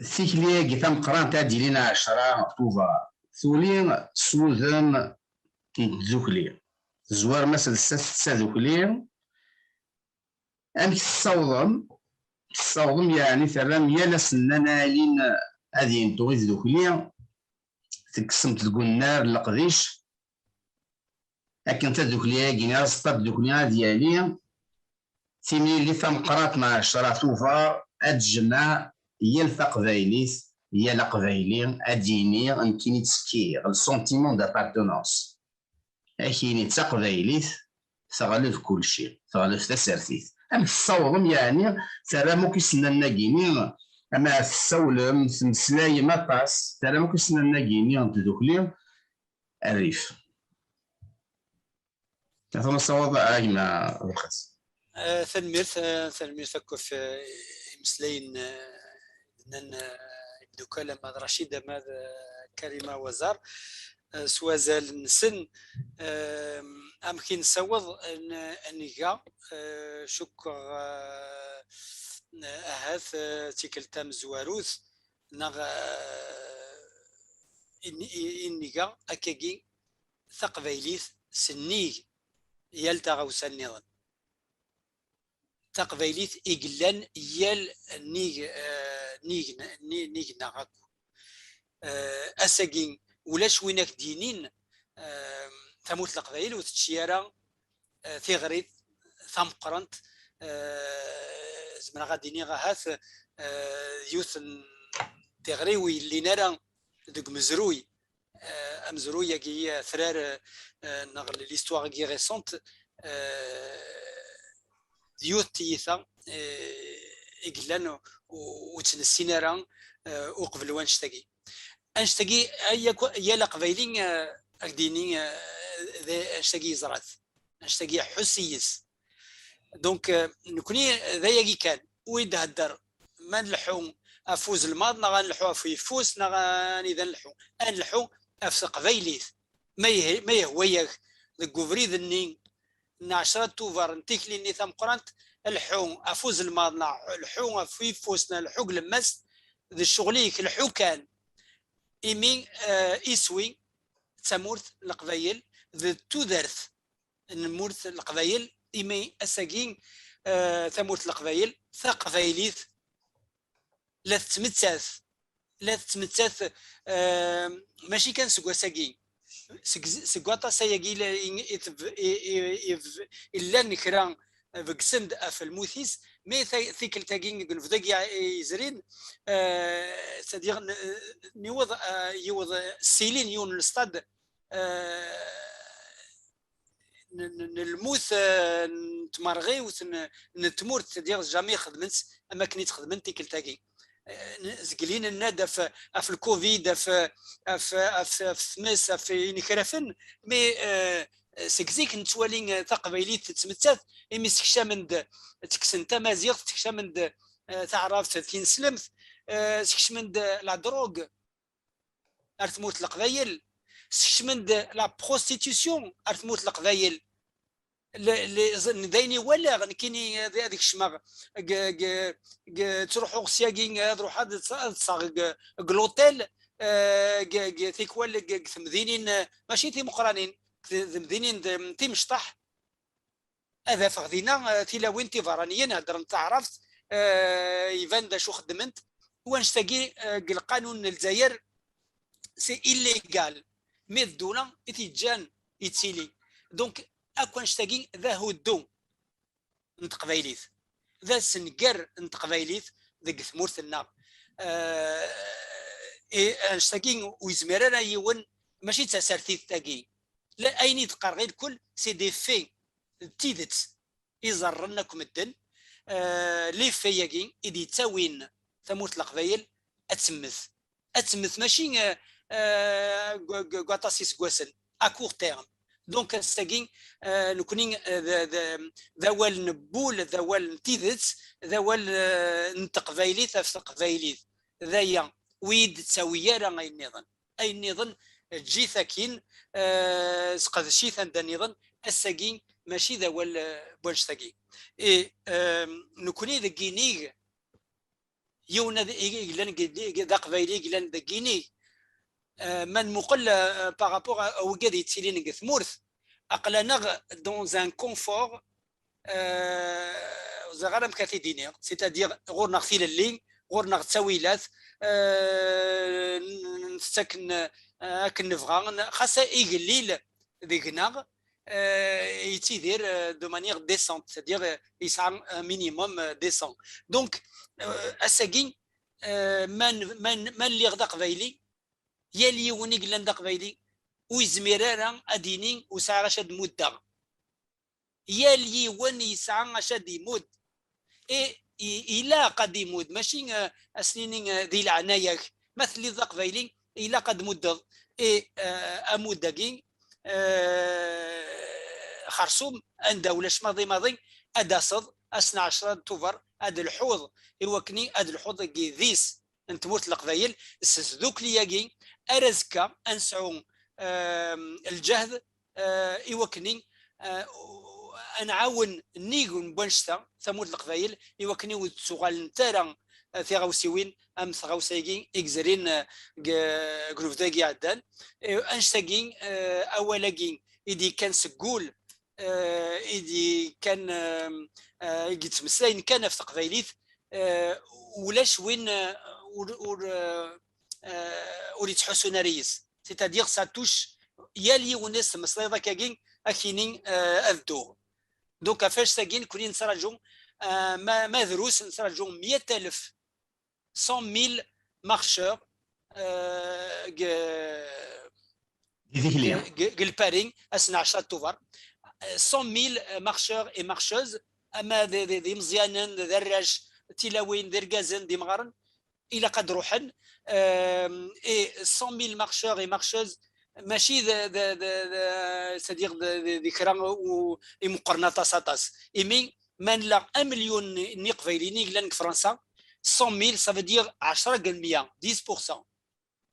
Tikli-agi tameqqrant ad d-yilin ɛecra Tubeṛ, tuli s wudem n tdukli. Tezwarem-as lsas s tadukli. Amek tessawḍem? Tessawḍem, yeɛni terram yal asennan alin ad yenṭu i tdukli, tekksemt deg unnar n leqdic, akken tadukli-agi, aẓeṭṭa n tdukli ad yali, timlilit tameqqrant n ɛecra Tubeṛ ad tjemmeɛ yal taqbaylit, yal aqbayli ad d-yini nekkini ttekkiɣ, le sentiment d'appartenance. Ad k-yini d taqbaylit, teɣleb kulci, teɣleb tasertit. Amek tessawḍem, yeɛni terram akk isennanen-agi-ni, ama tessawlem, temmeslayem aṭas, terram akk isennanen-agi-ni n tdukli rrif. Atan asawaḍ a gma Belqas. Eh, tanemmirt, eh, tanemmirt akk ɣef, eh, imeslayen, eh, nnan, eh, imeddukal ama d Racid ama d, eh, Karima Wazar, eh, s wazal-nsen, eh, amek i nessaweḍ n-, ad nga, eh, cukkeɣ, eh, ahat, eh, tikkelt tamezwarut, neɣ, eh, in-, i-, i nga akkagi taqbaylit sennig yal taɣawsa nniḍen. Taqbaylit i yellan yal nnig, eh, nnig, nnig, nnig-neɣ akk. Eh, ass-agi, ulac win ak-d-yinin, eh, tamurt n Leqbayel ur tečči ara, eh, tiɣri tameqqrant, eh, zemreɣ ad d-iniɣ ahat, eh, yiwet n tiɣri ur yellin ara deg umezruy, eh, amezruy-agi, eh, atrar, eh, neɣ l'histoire-agi récente, eh, d yiwet n tiyita, eh, i yellan u-, u-, ur tt-nessin ara, eh, uqbel wannect-agi. Annect-agi, ay akk-, yal aqbayli, eh, ad k-d-yini, eh, d annect-agi yeẓra-t. Annect-agi iḥuss yes. Donc, eh, nekni d ayagi kan. Ur d-hedder ma nleḥḥu ɣef uzelmaḍ, neɣ ad nleḥḥu ɣef uyeffus, neɣ anida nleḥḥu. Ad nleḥḥu ɣef teqbaylit. Ma yeh-, ma yehwa-yak deg ubrid-nni n ɛecra Tubeṛ n tikli-nni tameqqrant, lḥu ɣef uzelmaḍ, neɣ lḥu ɣef uyeffus, neɣ lḥu deg lemmas, d ccɣel-ik, lḥu kan. Imi, eh, iswi d tamurt n Leqbayel, d tudert n tmurt n Leqbayel, imi ass-agi, eh, tamurt n Leqbayel, taqbaylit, la tettmettat, la tettmettat, eh, mačči kan seg wass-agi, seg, seg waṭas ayagi i la, i, i, i, i, i, i llan kra begsen-d ɣef lmut-is, mais ta-, tikkelt-agi deg unebdu-agi yezrin, eh, c'est-à-dire n-, niweḍ, eh, yiweḍ, ssilin yiwen n lstad, eh, n, n, n lmut, eh, n tmerɣiwt, n, n tmurt, c'est-à-dire jamais xedmen-tt am akken i tt-xedmen tikkelt-agi. Eh, n-, zeglen-d ɣef, ɣef lcovid, ɣef, ɣef, ɣef, ɣef tmes, ɣef yinekrafen, mais, eh, seg zik nettwali, eh, taqbaylit tettmettat, imi sekcamen-d, tekksen tamaziɣt, sekcamen-d, eh, taɛrabt tineslemt, eh, sekcmen-d la drogue ar tmurt n Leqbayel, sekcmen-d la prostitution ar tmurt n Leqbayel. Le, le, z-, d ayen i walaɣ, nekkini ad, ad kecmeɣ g, g, g, ttruḥuɣ syagi, ad ruḥeɣ ad ṭ-, ad ṭṭseɣ g, g l'hôtel, eh, g, g, tikwal g, g temdinin, eh, mačči timeqqranin, g, temdinin d, timecṭaḥ, ad afeɣ dinna, eh, tilawin tiberraniyin heddrent taɛrabt, eh, iban d acu xeddment. Wannect-agi, eh, deg lqanun n Lezzayer, c'est illégal. Mais d ddula i t-yeǧǧan yettili. Donc, akk wannect-agi d ahuddu n teqbaylit. D asenger n teqbaylit deg tmurt-nneɣ. Eh, i, annect-agi ur yezmir ara yiwen, mačči d tasertit tagi. La, ayen i d-qqareɣ i lkul, c'est des faits, d tidet i ẓerren akk medden, eh, les faits-agi i d-yettawin tamurt n Leqbayel ad temmet. Ad temmet mačči, eh, eh, deg, deg, deg waṭas iseggasen, à court terme. Donc, ass-agi, eh, nekkni, eh, d, d, d awal n wul, d awal n tidet, d awal, eh, n teqbaylit ɣef teqbaylit. D aya, ur yi-d-ttawi ara ayen nniḍen. Ayen nniḍen, eǧǧ-it akkin, eh, seqdec-it anda nniḍen. Ass-agi, mačči d awal, eh, n wannect-agi. I, eh, nekkni deg yinig, yiwen ad, i, i yellan deg, deg, d aqbayli i yellan deg yinig, eh, ma nmuqel, eh, par rapport à, à wigad yettilin deg tmurt, aql-aneɣ dans un confort, eh, ur ẓriɣ ara amek ad t-id-iniɣ, c'est-à-dire ɣur-neɣ tilelli, ɣur-neɣ ttawilat, eh, n-, n-, ntett akken, eh, akken nebɣa, n-, xas igellil deg-neɣ, eh, yettidir, eh, de manière décente, c'est-à-dire, eh, yesɛa un minimum, eh, décent. Donc, eh, ass-agi, eh, ma n-, ma n-, ma lliɣ d aqbayli, yal yiwen i yellan d aqbayli, ur yezmir ara ad d-yini ur sɛiɣ acu ad muddeɣ. Yal yiwen yesɛa acu ad imudd. I, i, ilaq ad imudd, mačči, eh, ad s-nini, eh, di leɛnaya-k. Ma telliḍ d aqbayli, ilaq ad muddeḍ. I, eh, amudd-agi, eh, xersum, anda ulac maḍi maḍi, ad d-taseḍ, ass n ɛecra n Tubeṛ, ad d-telḥuḍ, i wakken ad d-telḥuḍ deg yidis n tmurt n Leqbayel, s tdukli-agi, ar azekka ad nesɛu, eh, lǧehd, eh, i wakken, eh, ad nɛawen nnig n wannect-a tamurt n Leqbayel, i wakken ur d-ttuɣalent ara, eh, tiɣawsiwin am tɣawsa-agi i yezrin, eh, deg, deg unebdu-agi iɛeddan. Eh, annect-agi, eh, awal-agi i d-yekkan seg wul, eh, i d-yekkan, eh, eh, i yettmeslayen kan ɣef teqbaylit, eh, ulac win, eh, ur, ur, eh, eh, ur yettḥussun ara yis. C'est-à-dire, ça touche yal yiwen i s-temmeslayeḍ akkagi, ad k-yini, eh, ad dduɣ. Donc, ɣef wannect-agi, nekkni nettraǧu, eh, ma, ma drus, nettraǧu meyya alef, cent mille marcheurs, eh, deg, Di tikli. deg, deg Lpari, ass n ɛecra Tubeṛ. Eh, cent mille marcheurs et marcheuses, ama d, d, d imeẓyanen, d arrac, d tilawin, d irgazen, d imɣaren, ilaq ad ruḥen, euh, et cent mille marcheurs et marcheuses, mačči d, d, d, d, c'est-à-dire d, d, d kra u, imeqqren aṭas, aṭas. Imi ma nella amelyun n, n Iqbayliyen i yellan deg Fransa, cent mille, ça veut dire ɛecra deg lmeyya, dix pour cent.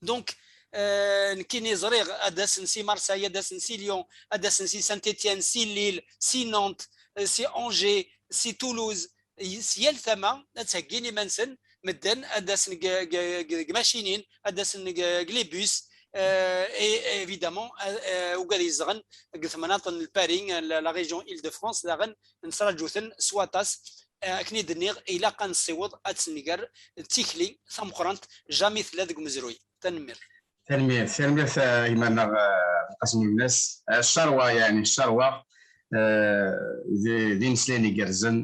Donc, euh, nekkini ẓriɣ ad d-asen si Marseille, ad d-asen si Lyon, ad d-asen si Saint-Étienne, si Lille, si Nantes, euh, si Angers, si Toulouse, s yal tama ad ttheggin iman-nsen, medden ad d-asen deg, deg, deg, deg tmacinin, ad d-asen deg, deg les bus, euh, et évidemment, euh, euh, ugad yezdeɣen deg temnaḍt n Lpari, la, la région Île-de-France, daɣen nettraǧu-ten s waṭas. Euh, akken i d-nniɣ, ilaq ad nessiweḍ ad tt-nger d tikli tameqqrant, jamais tella deg umezruy. Tanemmirt. Tanemmirt, tanemmirt a gma-nneɣ, eh, Lqasem Lwennas. Eh, ccarwa, yeɛni ccarwa, eh, d, d imeslayen igerrzen.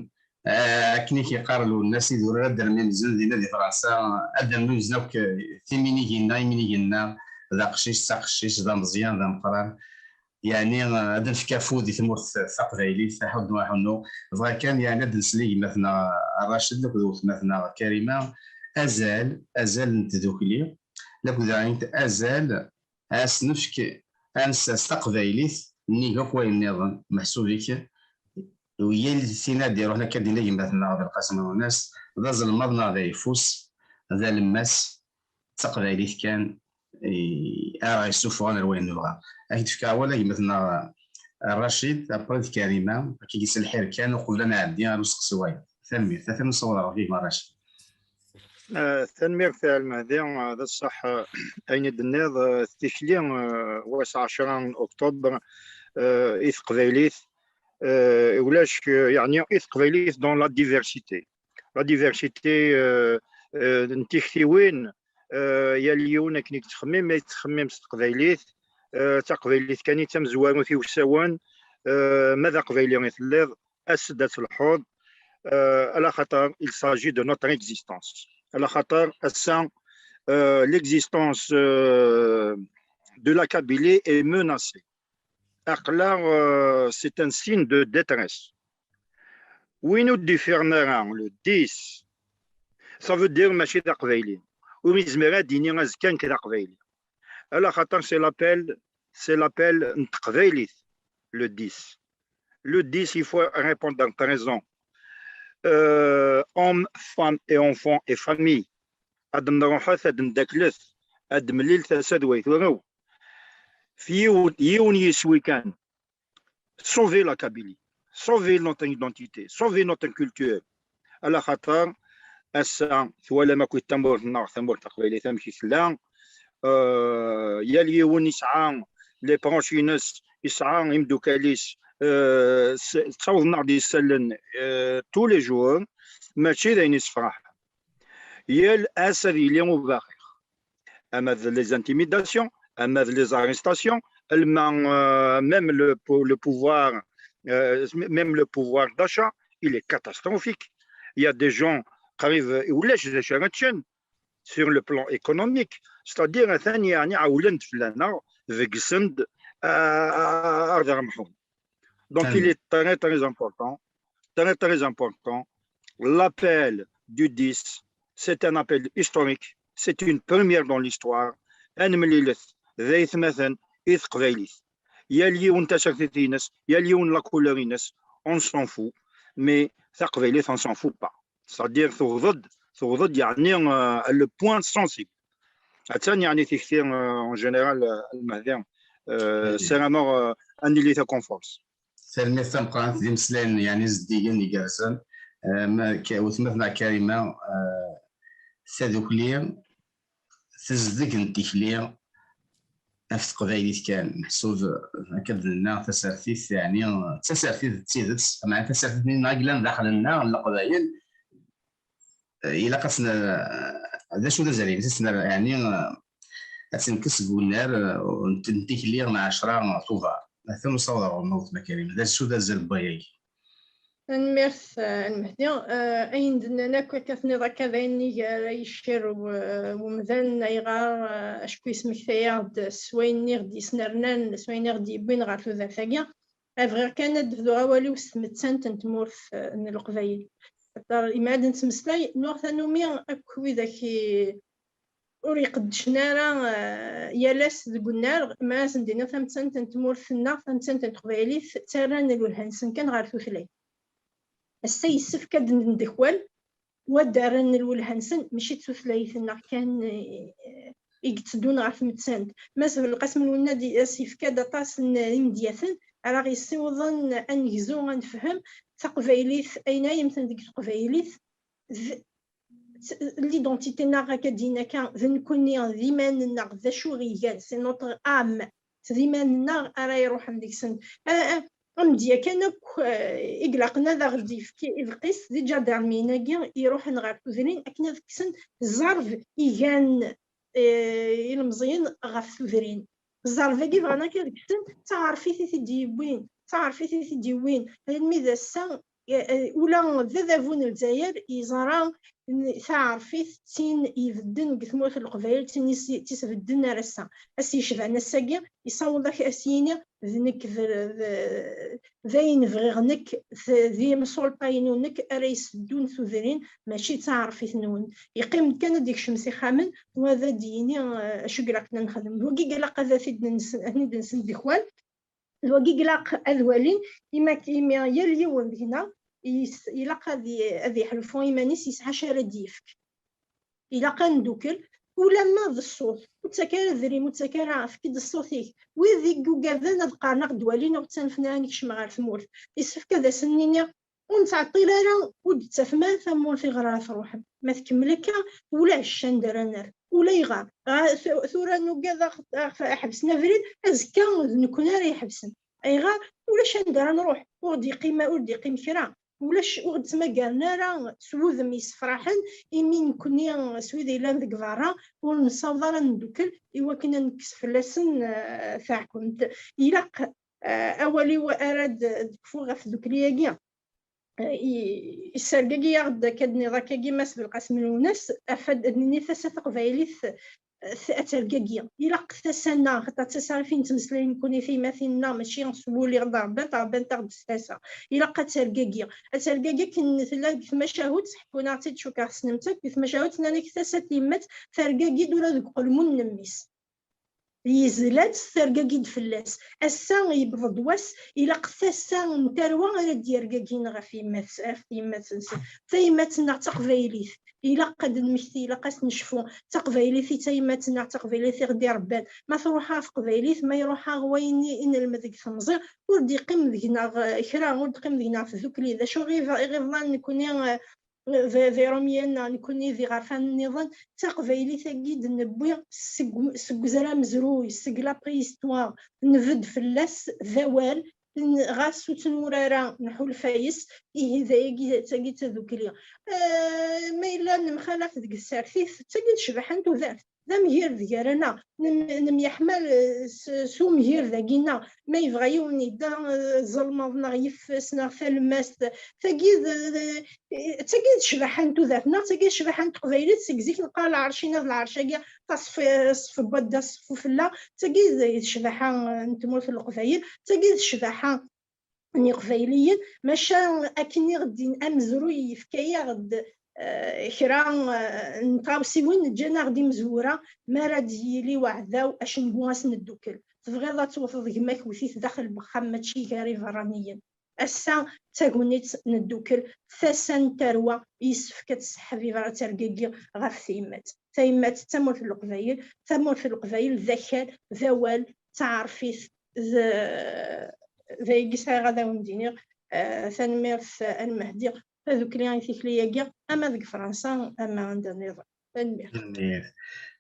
Eh, akken i k-yeqqar Lwennas, idurar ad d-rmimzen dinna di Fransa, ad d-rmimzen akk, eh, timinigin-nneɣ, iminigin-nneɣ, d aqcic, d taqcict, d ameẓyan, d ameqqran. Yeɛni, eh, ad nefk afud i tmurt taqbaylit, aḥunnu, aḥunnu. Bɣiɣ kan, yeɛni, ad nsel i gma-tneɣ Racid akked weltma-tneɣ Karima. Azal, azal n tdukli, akked azal ad as-nefk, ad nessers taqbaylit nnig akk wayen nniḍen, meḥsub-ik, u yal tin ad d-iruḥen akka d-ina gma-tneɣ Belqasem Lwennas, d azelmaḍ neɣ d ayeffus, d alemmas, d taqbaylit kan i ara ɣ-yessufɣen ar wayen nebɣa. Ad k-d-fkeɣ awal a gma-tneɣ Racid, après d Karima, akka i s lḥir kan uqbel ad nɛeddi ar usteqsi wayeḍ. Tanemmirt, atan nessaweḍ ɣer gma Racid. Eh, tanemmirt a Lmehdi, eh, d ṣṣeḥ, eh, ayen i d-tenniḍ, eh, tikli, eh, wass ɛecra n octobre, eh, i teqbaylit, eh, ulac, eh, yeɛni i teqbaylit dans la diversité. La diversité, eh, eh, n tiktiwin, eh, yal yiwen akken i yettxemmim, ma yettxemmim s teqbaylit, eh, d taqbaylit kan i d tamezwarut i usawen, eh, ma d aqbayli i telliḍ, as-d ad telḥuḍ, euh, ala xaṭer il s'agit de notre existence. Ala xaṭer ass-a, euh, l'existence, euh, de la Kabylie est menacée. Aql-aɣ, euh, c'est un signe de détresse. Win ur d-ifiɣen ara le dix, ça veut dire mačči d aqbayli. Ur yezmir ad d-yini azekka nekk d aqbayli. Ala xaṭer c'est l'appel, c'est l'appel n teqbaylit, le dix. Le dix, il faut répondre présent. Euh, hommes, femmes et enfants et famille. Ad nruḥet, ad ndaklet, ad mlil tasa d way turew. Fi yiwen, yiwen yiswi kan. Sauver la Kabylie. Sauver notre identité. Sauver notre culture. Ala xaṭer ass-a twalam akk tamurt-nneɣ, tamurt taqbaylit amek i tella. Euh, yal yiwen yesɛa les proches-ines, yesɛa imeddukal-is, euh, s-, ttawḍen-aɣ-d yisallen, euh, tous les jours, mačči d ayen yessefraḥen. Yal ass ad yili ubaxix. Ama d les intimidations, ama d les arrestations, alma, euh, même le pou-, le pouvoir, euh, même le pouvoir d'achat, il est catastrophique. Il y a des gens, qrib, ulac d acu ara ččen, sur le plan économique, c'est-à-dire atan yeɛni ɛewlen-d fell-aneɣ, begsen-d, a, a, a, a, ad remḥun. Donc il est très très important, très très important, l'appel du dix, c'est un appel historique, c'est une première dans l'histoire. Ad nemlilet d aytmaten i teqbaylit. Yal yiwen tasertit-ines, yal yiwen la couleur-ines, on s'en fout, mais taqbaylit on s'en fout pas. C'est-à-dire tewweḍ-d, tewweḍ-d yeɛni, euh, le point sensible. Attan yeɛni tikti, euh, en général, euh, Lmehdi, euh, ssarameɣ, euh, ad nili takunfurt. Tanemmirt tameqqrant d imeslayen, yeɛni, zeddigen, igerrzen. Eh, ma, Ka-, weltma-tneɣ Karima, eh, tadukli tezdeg n tikli ɣef teqbaylit kan. Meḥsub, eh, akka d-nenna, tasertit, yeɛni, d tasertit d tidet, meɛna tasertit-nni neɣ yellan daxel-nneɣ n Leqbayel, eh, ilaq ad s-n-, eh, d acu d azal-ines, ad s-nerr, yeɛni, eh, ad tt-nekkes seg unnar, eh, n, n tikli n ɛecra Tubeṛ. Atan usawaḍ ɣur-neɣ, weltma Karima. D acu d azal n wayagi? Tanemmirt, eh, a Lmehdi. Eh, ayen d-nnan akk akka tenniḍ akka d ayen nnig ara yeccer u-, eh, umdan, ayɣer, eh, acku yesmektay-aɣ-d s wayen i ɣ-d-yesnernan, s wayen i ɣ-d-yewwin ɣer tudert-agi. Eh, bɣiɣ kan ad d-bduɣ awal-iw s tmettant n tmurt, eh, n Leqbayel. Axaṭer imi ad nettmeslay, nuɣ tanumi akk widak i, ur iqeddcen ara, eh, yal ass deg unnar, ma ad sen-d-iniɣ tamettant n tmurt-nneɣ, tamettant n teqbaylit, ttarran lwelha-nsen kan ɣer tutlayt. Ass-a yessefk ad d-ndekwal, wa d-rran lwelha-nsen, mačči d tutlayt-nneɣ kan, eh, i yetteddun ɣer tmettant. Mass Belqasem Lwenna di-, as-yefka-d aṭas n imedyaten ara ɣ-yessiwḍen ad negzu, ad nefhem taqbaylit, ayen ay yemmten deg teqbaylit, d, d, l'identité-nneɣ, akka d-yenna akka, d nekkni, d iman-nneɣ, d acu ɣ-igan, c'est notre âme, d iman-nneɣ ara iruḥen deg-sen. A, a, amedya kan akk, eh, i ilaqen ad aɣ-d-yefk ibqis di ǧadarmiyin-agi iruḥen ɣer tudrin akken ad kksen zzerb igan, eh, ilemẓiyen ɣef tudrin. Zzerb-agi bɣan akka ad kksen, d taɛerfit i t-id-yewwin, d taɛerfit i t-id-yewwin. Almi d ass-a, eh, eh, ula d adabu n Lezzayer yeẓra n-, taɛerfit d tin ibedden deg tmurt n Leqbayel, d tin is-, tt-isbedden ar ass-a. Ass yecban ass-agi, yessaweḍ ak-, ad s-yini, d nekk d, d, d ayen bɣiɣ nekk, d, d imsulṭa-inu nekk ara yesseddun tudrin, mačči d taɛerfit-nwen. Yeqqim-d kan ad d-ikcem s ixxamen, wa ad d-yini, eh, acu i ilaq ad nexdem. D wagi i ilaq ad t-id-nsen-, ad t-id-nsendekwal, d wagi i ilaq ad walin, imi ak-, imi yal yiwen deg-neɣ yis-, ilaq ad y-, ad yeḥlufu iman-is, yesɛa acu ara d-yefk. Ilaq ad neddukel, ulamma d ṣṣut. Ur ttak ara adrim, ur ttak ara, efk-d ṣṣut-ik. Wid i yugaden ad qqaren, ad ɣ-d-walin, ur ttanfen ara nekcem ɣer tmurt. Yessefk ad asen-nini, ur nettɛeṭṭil ara, ur d-tettafem ara tamurt iɣer ara truḥem. Ma tkemmel akka, ulac anda ara nerr. Ulayɣer. Ɣa-, tu-, tura nugad ad ɣ-, ad ɣ-, ḥebsen abrid, azekka d nekkni ara iḥebsen. Ayɣer? Ulac anda ara nruḥ. Ur d-yeqqim, ur d-yeqqim kra. Ulac, ur ɣ-d-ttmagaren ara s wudem yessefraḥen, imi nekkni s wid yellan deg berra ur nessaweḍ ara ad neddukel i wakken ad nekkes fell-asen, eh, taɛkemt. Ilaq, eh, awal-iw ara d-, d-kfuɣ ɣef tdukli-agi. Eh, i-, issergagi-aɣ-d akka d-nniḍ akkagi Mass Belqasem Lwennas, afad ad nini tasa taqbaylit, eh, ad tergagi. Ilaq tasa-nneɣ, xaṭer d tasa ɣef i nettmeslay nekkni tiyemmatin-nneɣ, mačči s wul i ɣ-d-ṛebbant, ṛebbant-aɣ-d s tasa. Ilaq ad tergagi. Ad tergagi akken tella deg tmacahut, ḥekkun-aɣ-tt-id, cukkeɣ tessnem-tt akk, deg tmacahut nnan-ak tasa n tyemmat tergagi-d ula deg uqelmun n mmi-s. Yezla-tt, tergagi-d fell-as. Ass-a yewweḍ-d wass, ilaq tasa n tarwa ara d-yergagin ɣef yemmat-, ɣef tyemmat-nsen. Tayemmat-nneɣ d taqbaylit. Ilaq ad d-nmekti, ilaq ad s-necfu. D taqbaylit i d tayemmat-nneɣ, d taqbaylit i ɣ-d-iṛebban. Ma truḥ-aɣ teqbaylit, ma iruḥ-aɣ wayen i, i nelmed deg temẓi, ur d-iqqim deg-neɣ, eh, kra, ur d-iqqim deg-neɣ tdukli. D acu i ɣ-, i ɣ-iḍlan nekkni, eh, d, d Iṛumyen neɣ nekkni d iɣerfan nniḍen, d taqbaylit-agi i d-newwi seg, seg uzal amezruy, seg la préhistoire, nbedd fell-as d awal, n-, ɣas ur tt-nura ara, nḥulfa yes, ihi d ayagi, d tagi d tadukli. Eh, ma yella nemxalaf deg tsertit, d tagi d ccbaḥa n tudert. D amgired gar-aneɣ, nem-, nemyeḥmal, eh, s, s umgired-agi-nneɣ. Ma yebɣa yiwen yedda, eh, ẓelmeḍ neɣ yeffes neɣ talemmast, tagi d, d, eh, tagi d ccbaḥa n tudert-nneɣ, tagi d ccbaḥa n teqbaylit, seg zik neqqar lɛerc-ina d lɛerc-agi, taṣfi-, ṣṣef n wadda, ṣṣef ufella, tagi d, d ccbaḥa, eh, n tmurt n Leqbayel, tagi d ccbaḥa n Yiqbayliyen, maca akken i ɣ-d-in-, amezruy yefka-yaɣ-d, eh, kra, eh, n tɣawsiwin, ǧǧan-aɣ-d imezwura, mi ara d-yili uɛdaw, acengu ad s-neddukel. Tebɣiḍ ad tewteḍ gma-k, wet-it daxel n wexxam, mačči gar iberraniyen. Ass-a d tagnit n ddukel, tasa n tarwa, yessefk ad tesseḥbiber, ad tergagi ɣef tyemmat. Tayemmat d tamurt n Leqbayel, tamurt n Leqbayel d akal, d awal, d taɛerfit, d, D ayagi sɛiɣ ad awen-d-iniɣ. Eh, tanemmirt, eh, a Lmehdi, tadukli i tikli-agi, ama deg Fransa, ama anda nniḍen. Tanemmirt. Tanemmirt.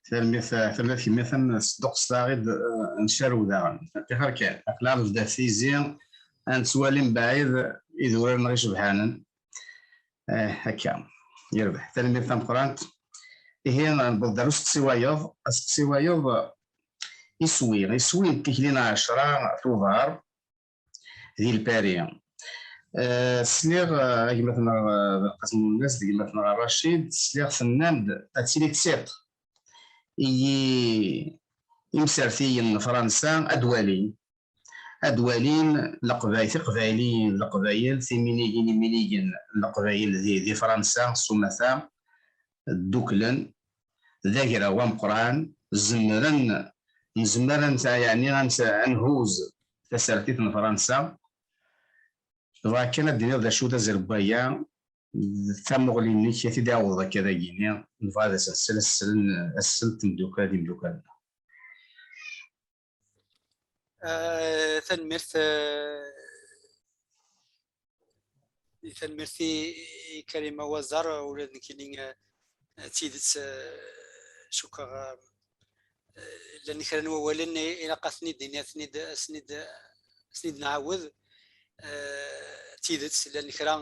Tanemmirt, tanemmirt kemmi, tanemmirt s ddeqs-a i d, eh, ncerrew daɣen. Tixer kan, aql-aɣ nebda tizi, ad nettwali mebɛid idurar-nneɣ icebḥanen. Eh, akka. Yerbeḥ. Tanemmirt tameqqrant. Ihi, newweḍ-d ar usteqsi wayeḍ. Asteqsi wayeḍ, iswi. Iswi n tikli n ɛecra Tubeṛ di Lpari. Eh, sliɣ, eh, a gma-tneɣ, eh, Belqasem Lwennas d gma-tneɣ Racid, sliɣ tennam-d ad tili d tiṭ i yi-, imsertiyen n Fransa ad walin, ad walin Leqbayel, Tiqbayliyin n Leqbayel, timinigin, iminigen n Leqbayel di, di Fransa, s umata, dduklen, d agraw ameqqran, zemren, nezmer ad nta-, yeɛni ad nta-, ad nhuz tasertit n Fransa. Bɣiɣ kan ad d-iniɣ d acu d azal n waya, d tamuɣli-nnek i t-id-iɛawdeḍ akka dagini, nebɣa ad as-nsel, ad slen, ad slen temdukal d imeddukal-nneɣ. Eh, tanemmirt, eh, tanemmirt i, i Karima Wazar, ula d nekkini, eh, d tidet, eh, cukkeɣ, eh, llan kra n wawalen i, ilaq ad ten-id-nini, ad ten-id, ad ten-id, ad ten-id-nɛawed. Eh, d tidet, llan kra,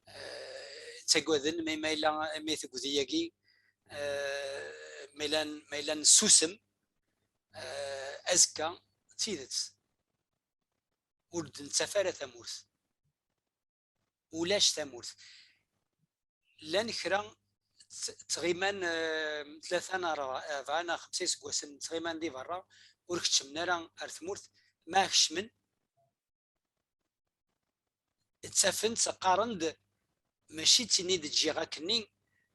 eh, ttagaden, ma, ma yella, ma tegdi-agi, eh, ma yella, ma yella nessusem, eh, azekka, d tidet, ur d-nettaf ara tamurt. Ulac tamurt. Llan kra tt-, ttɣiman, eh, tlata neɣ rebɛa, rebɛa neɣ xemsa iseggasen ttɣiman di berra, ur keččmen ara ar tmurt. Ma kecmen, ttafen-tt, qqaren-d, mačči d tin i d-ǧǧiɣ akkenni,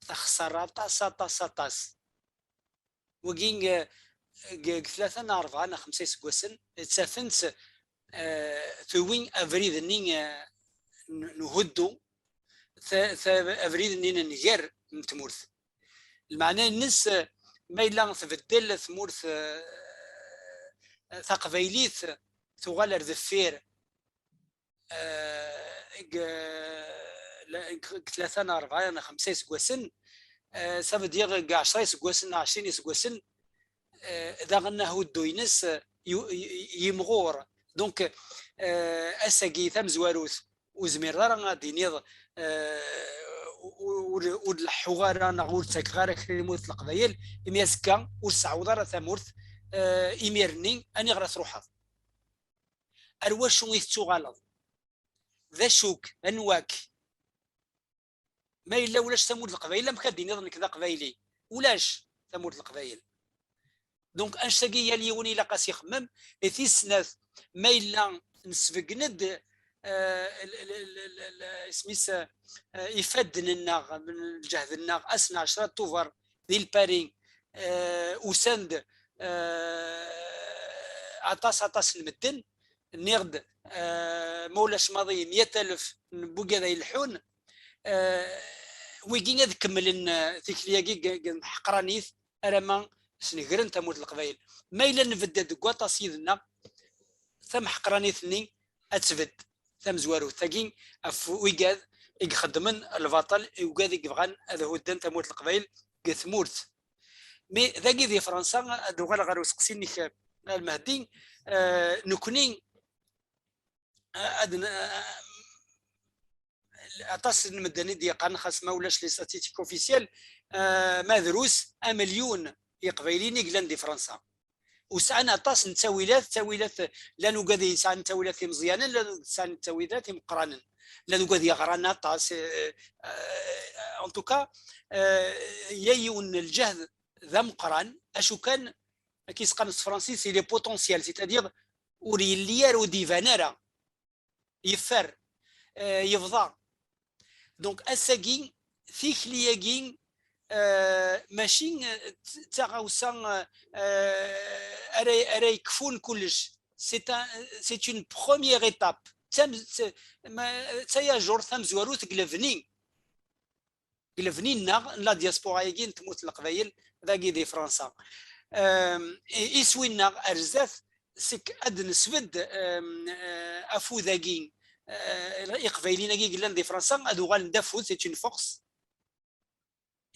texṣer aṭas, aṭas, aṭas. Wagi, eh, deg, deg tlata neɣ rebɛa neɣ xemsa iseggasen, ttafen-tt, eh, tuwi abrid-nni, eh, n, n uhuddu, ta-, ta-, abrid-nni n nnger n tmurt. Lmeɛna-nnes, eh, ma yella tbeddel tmurt, eh, taqbaylit, tuɣal ar deffir, eh, deg, eh, la-, deg, deg tlata neɣ rebɛa neɣ xemsa iseggasen, eh, ça veut dire deg ɛecra iseggasen neɣ ɛecrin iseggasen, eh, daɣen ahuddu-ines, eh, yu-, y-, y-, yimɣur. Donc, eh, ass-agi tamezwarut, ur zmireḍ ara ad d-tiniḍ, eh, ur, ur, ur leḥḥuɣ ara neɣ ur ttakeɣ ara kra i lmut n Leqbayel, imi azekka ur tseɛweḍ ara tamurt, eh, imir-nni aniɣer ad truḥeḍ? Ar wacu i tettuɣaleḍ? D acu-k? Anwa-k? Ma yella ulac tamurt n Leqbayel, amek ad d-tiniḍ nekk d Aqbayli? Ulac tamurt n Leqbayel. Donc, annect-agi yal yiwen ilaq ad s-ixemmem. I tis snat, ma yella nesbeggen-d, eh, l-, l-, l-, l-, l-, isem-is, eh, ifadden-nneɣ, lǧehd-nneɣ, ass n ɛecra Tubeṛ di Lpari, eh, usan-d, eh, aṭas, aṭas n medden, nniɣ-d, eh, ma ulac maḍi meyya alef n wigad ay ileḥḥun, eh, wigi ad kemmlen, eh, tikli-agi g-, g-, ḥeqranit, alamma snegren tamurt n Leqbayel. Ma yella nbedd deg waṭas yid-nneɣ, tamḥeqranit-nni ad tbedd tamezwarut-agi ɣef wigad i ixeddmen lbaṭel, i wigad i yebɣan ad hudden tamurt n Leqbayel deg tmurt. Mi dagi di Fransa, ad uɣaleɣ ɣer useqsi-nnek, a Lmehdi, eh, nekni, eh, ad n-, eh, aṭas n medden i d-yeqqaren, xas ma ulac les statistiques officielles, eh, ma drus amelyun Iqbayliyen i yellan di Fransa. U sɛan aṭas n ttawilat, ttawilat, llan ugad yesɛan ttawilat imeẓyanen, llan ugad yesɛan ttawilat imeqqranen, llan ugad yeɣran aṭas, eh, eh, en tout cas, eh, ya yiwen n lǧehd d ameqqran, acu kan, akken i s-qqaren s tefransist, il est potentiel, c'est-à-dire ur yelli ara, ur d-iban ara, yeffer, eh, yebḍa. Donc, ass-agi, tikli-agi, eh, mačči, eh, d, d taɣawsa, eh, ara, ara yekfun kullec. C'est un, c'est une première étape. D tam-, d, ma, d tayajurt tamezwarut deg lebni. Deg lebni-nneɣ n la diaspora-agi n tmurt n Leqbayel, dagi di Fransa. Em, i-, iswi-nneɣ ar zdat, c'est que ad nesbedd, euh, euh, afud-agi, euh, iqbayliyen-agi yellan di Fransa, ad uɣalen d afud, c'est une force.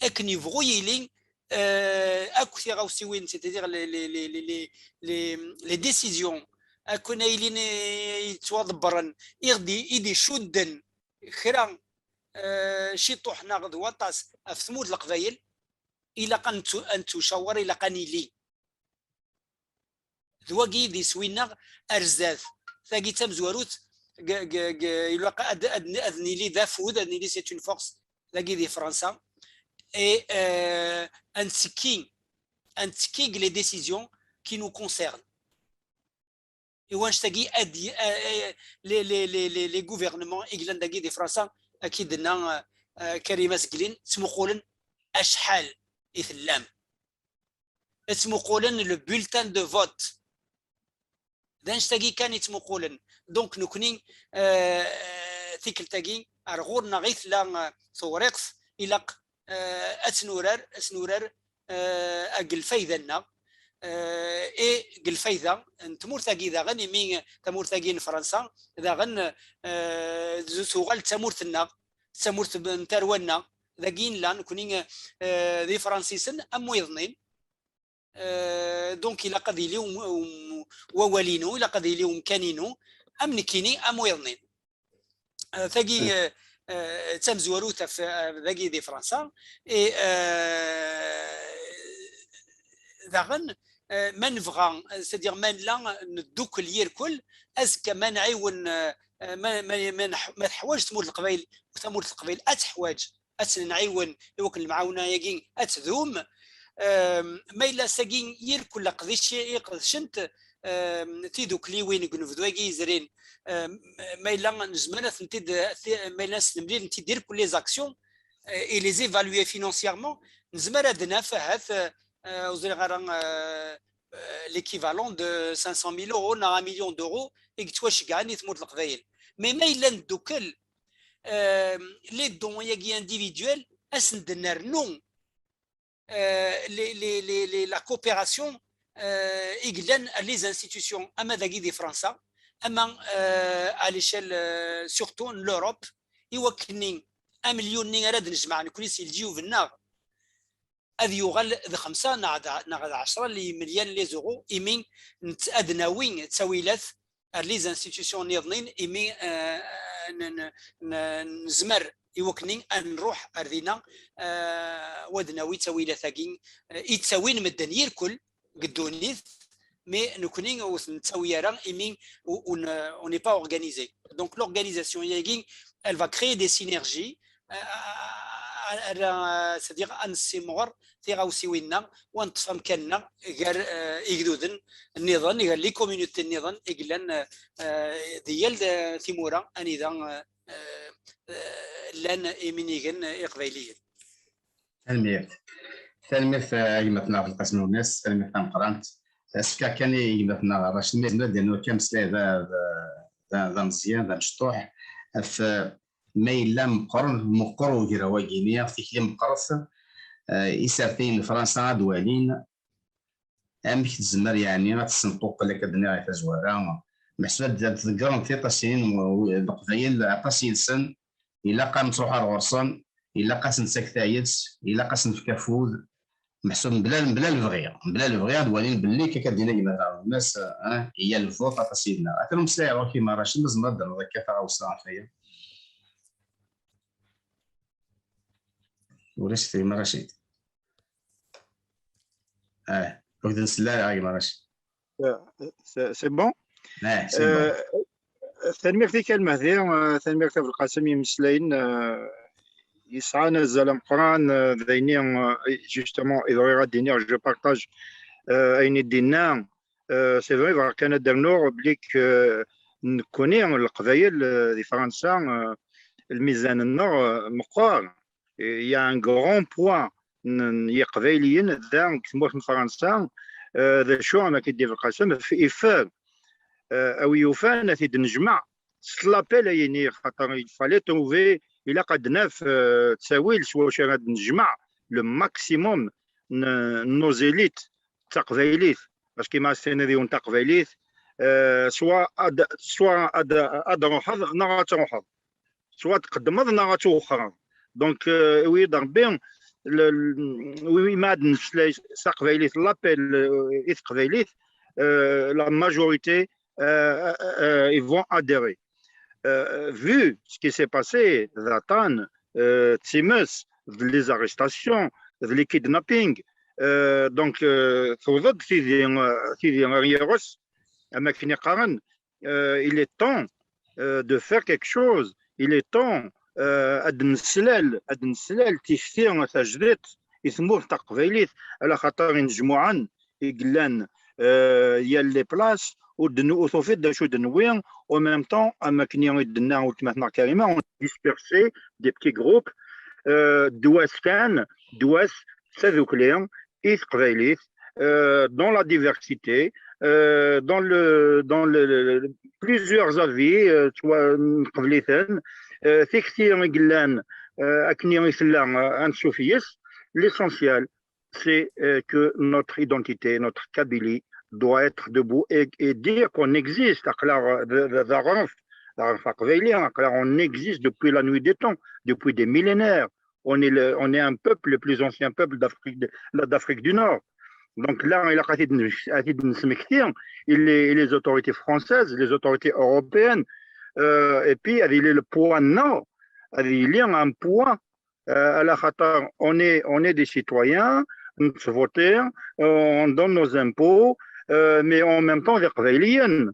Akken yebɣu yili, euh, akk tiɣawsiwin, c'est-à-dire les, les, les, les, les, les, les décisions, akken ay ilin, euh, yettwaḍebbren, i ɣ-d-, i d-icudden kra, euh, ciṭuḥ neɣ d waṭas ɣef tmurt n Leqbayel, ilaq ad nettu-, ad nettucawer, ilaq ad nili. D wagi i d iswi-nneɣ ar zdat. Tagi d tamezwarut, g-, g-, g-, ilaq ad, ad, ad nili d afud, ad nili c'est une force, dagi di Fransa. Et, euh, ad nettekki, ad nettekki deg les décisions qui nous concernent. I wanect-agi ad y-, euh, euh, les, les, les, les, les gouvernements i yellan dagi di Fransa, akka i d-tenna, euh, euh, Karima Zeglin, ttmuqulen acḥal i tellam. Ttmuqulen le bulletin de vote. D anect-agi kan i ttmuqulen. Donc, nekni, euh, tikkelt-agi, ar ɣur-neɣ i tella, euh, tewriqt, ilaq, euh, ad tt-nurar, ad tt-nurar, euh, deg lfayda-nneɣ, euh, et deg lfayda n tmurt-agi daɣen, imi tamurt-agi n Fransa, daɣen, euh, tuɣal d tamurt-nneɣ, d tamurt n tarwa-nneɣ, dagi i nella, nekni, euh, d Ifransisen am wiḍnin. Euh, donc, ilaq ad yili um-, um-, wawal-inu, ilaq ad yili umkan-inu, am nekkini, am wiḍnin. Euh, tagi, euh, euh, d tamezwarut ɣef, euh, dagi di Fransa. Et, euh, daɣen, euh, ma nebɣa, c'est-à-dire ma nella neddukel yirkul, azekka ma nɛiwen, euh, euh, ma, ma, ma neḥ-, ma teḥwaǧ tmurt n Leqbayel, tamurt n Leqbayel ad teḥwaǧ ad tt-nɛiwen i wakken lemɛawna-agi ad tdum. Ehm, ma yella sagi yirkul leqdic i qedcent, ehm, tidukliwin deg unebdu-agi yezrin, ehm, ma yella nezmer ad tent-id, ti-, ma yella s nemlil tent-id irkul les actions, eh, et les évaluer financièrement, nezmer ad naf ahat, eh, ur ẓriɣ ara, eh, eh, l'équivalent de cinq cent mille euros neɣ un million d'euros i yettwaceggɛen i tmurt n Leqbayel. Mais ma yella neddukel, euh, les dons-agi individuels, ad sen-d-nernu, euh, les, les, les, les, la coopération, euh, i yellan ar les institutions, ama dagi di Fransa, ama, euh, à l'échelle, euh, surtout n l'Europe, i wakken-nni amelyun-nni ara d-nejmeɛ nekni si leǧyub-nneɣ, ad yuɣal d xemsa neɣ d, neɣ d ɛecra n yimelyan les euros, imi nett-, ad nawi ttawilat ar les institutions nniḍnin, imi, euh, n-, n-, n-, nezmer i wakken ad nruḥ ar dinna, euh, u ad nawi ttawilat-agi, euh, i ttawin medden yirkul deg ddunit, mais nekni ur t-nettawi ara, imi on, on, on n'est pas organisé. Donc l'organisation-agi, elle va créer des synergies, euh, euh, euh, c'est-à-dire ad nessimɣer tiɣawsiwin-nneɣ, u ad neṭṭef amkan-nneɣ gar, euh, igduden nniḍen, gar les communautés nniḍen i yellan, euh, euh, di yal, euh, timura anida, euh, euh, euh, llan iminigen iqbayliyen. Tanemmirt. Tanemmirt, eh, a gma-tneɣ Belqasem Lwennas, tanemmirt tameqqrant. Asefk-a kan i gma-tneɣ Racid, ma yezmer ad d-yernu akka ameslay d, d, d, d ameẓyan, d amecṭuḥ, ɣef, eh, ma yella meqqren, meqqer ugraw-agi-nni, ɣef tikli meqqret, eh, isertiyen n Fransa ad walin, amek tezmer, yeɛni, ad tessenṭuqqel, akka d-nniɣ, i tazwara? Meḥsub ad, ad tḍeggreḍ tiṭ-, asin n Leqbayel, aṭas yid-sen, ilaq ad nettruḥ ar ɣur-sen, ilaq ad sen-nettak tayet, ilaq ad sen-nefk afud. Meḥsub mebla, mebla lebɣi, mebla lebɣi ad walin belli akka, akka d-yenna gma-tneɣ Lwennas, eh, il y a le vote, aṭas yid-neɣ. Atan umeslay ɣur-k, a gma Racid, ma tzemreḍ ad d-ternuḍ akka taɣawsa ɣef waya. Ulac a gma Racid. Ah, ur k-d-nsell ara, a gma Racid. C'est, c'est bon? Ah, c'est bon. Euh, tanemmirt-ik a Lmehdi, euh, tanemmirt a Belqasem, imeslayen, euh, yesɛan azal ameqqran, euh, d ayen i, euh, justement, i bɣiɣ ad d-iniɣ, je partage, euh, ayen i d-yenna. Euh, c'est vrai, bɣiɣ kan ad d-rnuɣ belli k-, euh, nekkni, Leqbayel, euh, di Fransa, euh, lmizan-nneɣ, euh, meqqer. Il y a un grand poids n, n Yiqbayliyen da deg tmurt n Fransa, eh, d acu, am akken d-ibeqqasem, f-, ifer, eh, a wi yufan, ad t-id-nejmeɛ s l'appel-ayini, xaṭer il fallait trouver, ilaq ad naf, eh, ttawil s wacu ara d-nejmeɛ le maximum n, n nos élites d taqbaylit, parce que ma as-tiniḍ yiwen taqbaylit, Euh, soit ad, soit ad, ad ruḥeḍ neɣ ad truḥeḍ, soit ad tqeddmeḍ neɣ ad twexxreḍ. Donc, euh, oui, Rebbi, le, le, oui, ma ad nesla s taqbaylit, l'appel, euh, i teqbaylit, euh, la majorité, euh, euh, euh, ils vont adhérer. Euh, vu ce qui s'est passé, d aṭṭan, euh, d times, d les arrestations, d les kidnappings, euh, donc, euh, tewweḍ-d tidi, euh, tidi ar yiɣes, am akken i qqaren, euh, il est temps, euh, de faire quelque chose. Il est temps, euh, ad neslal, ad neslal tikti tajdidt i tmurt taqbaylit, ala xaṭer inejmuɛen i yellan, euh, yal les places, ur d-n-, ur tufiḍ d acu d-nwi, en même temps, am akken i d-tenna weltma-tneɣ Karima, on est dispersé, des petits groupes, euh, d wass kan, d wass tadukli i teqbaylit, euh, dans la diversité, euh, dans le, dans le, le, le, plusieurs avis, euh, tu vois, nqebl-iten, euh, tikti i yellan, euh, akken i tella, euh, ansuf yes, l'essentiel, c'est, euh, que notre identité, notre Kabylie doit être debout et, et dire qu'on existe. Aql-aɣ d, d, d aɣref, d aɣref aqbayli, aql-aɣ on existe depuis la nuit des temps, depuis des millénaires. On est le, on est un peuple, le plus ancien peuple d'Afrique, de, d'Afrique du Nord. Donc là, il a, et les, et les autorités françaises, les autorités européennes, euh, et puis, il y a le poids, non, il y a un poids, euh, ala xaṭer, on est, on est des citoyens, on vote, euh, on donne nos impôts, euh, mais en même temps, d iqbayliyen.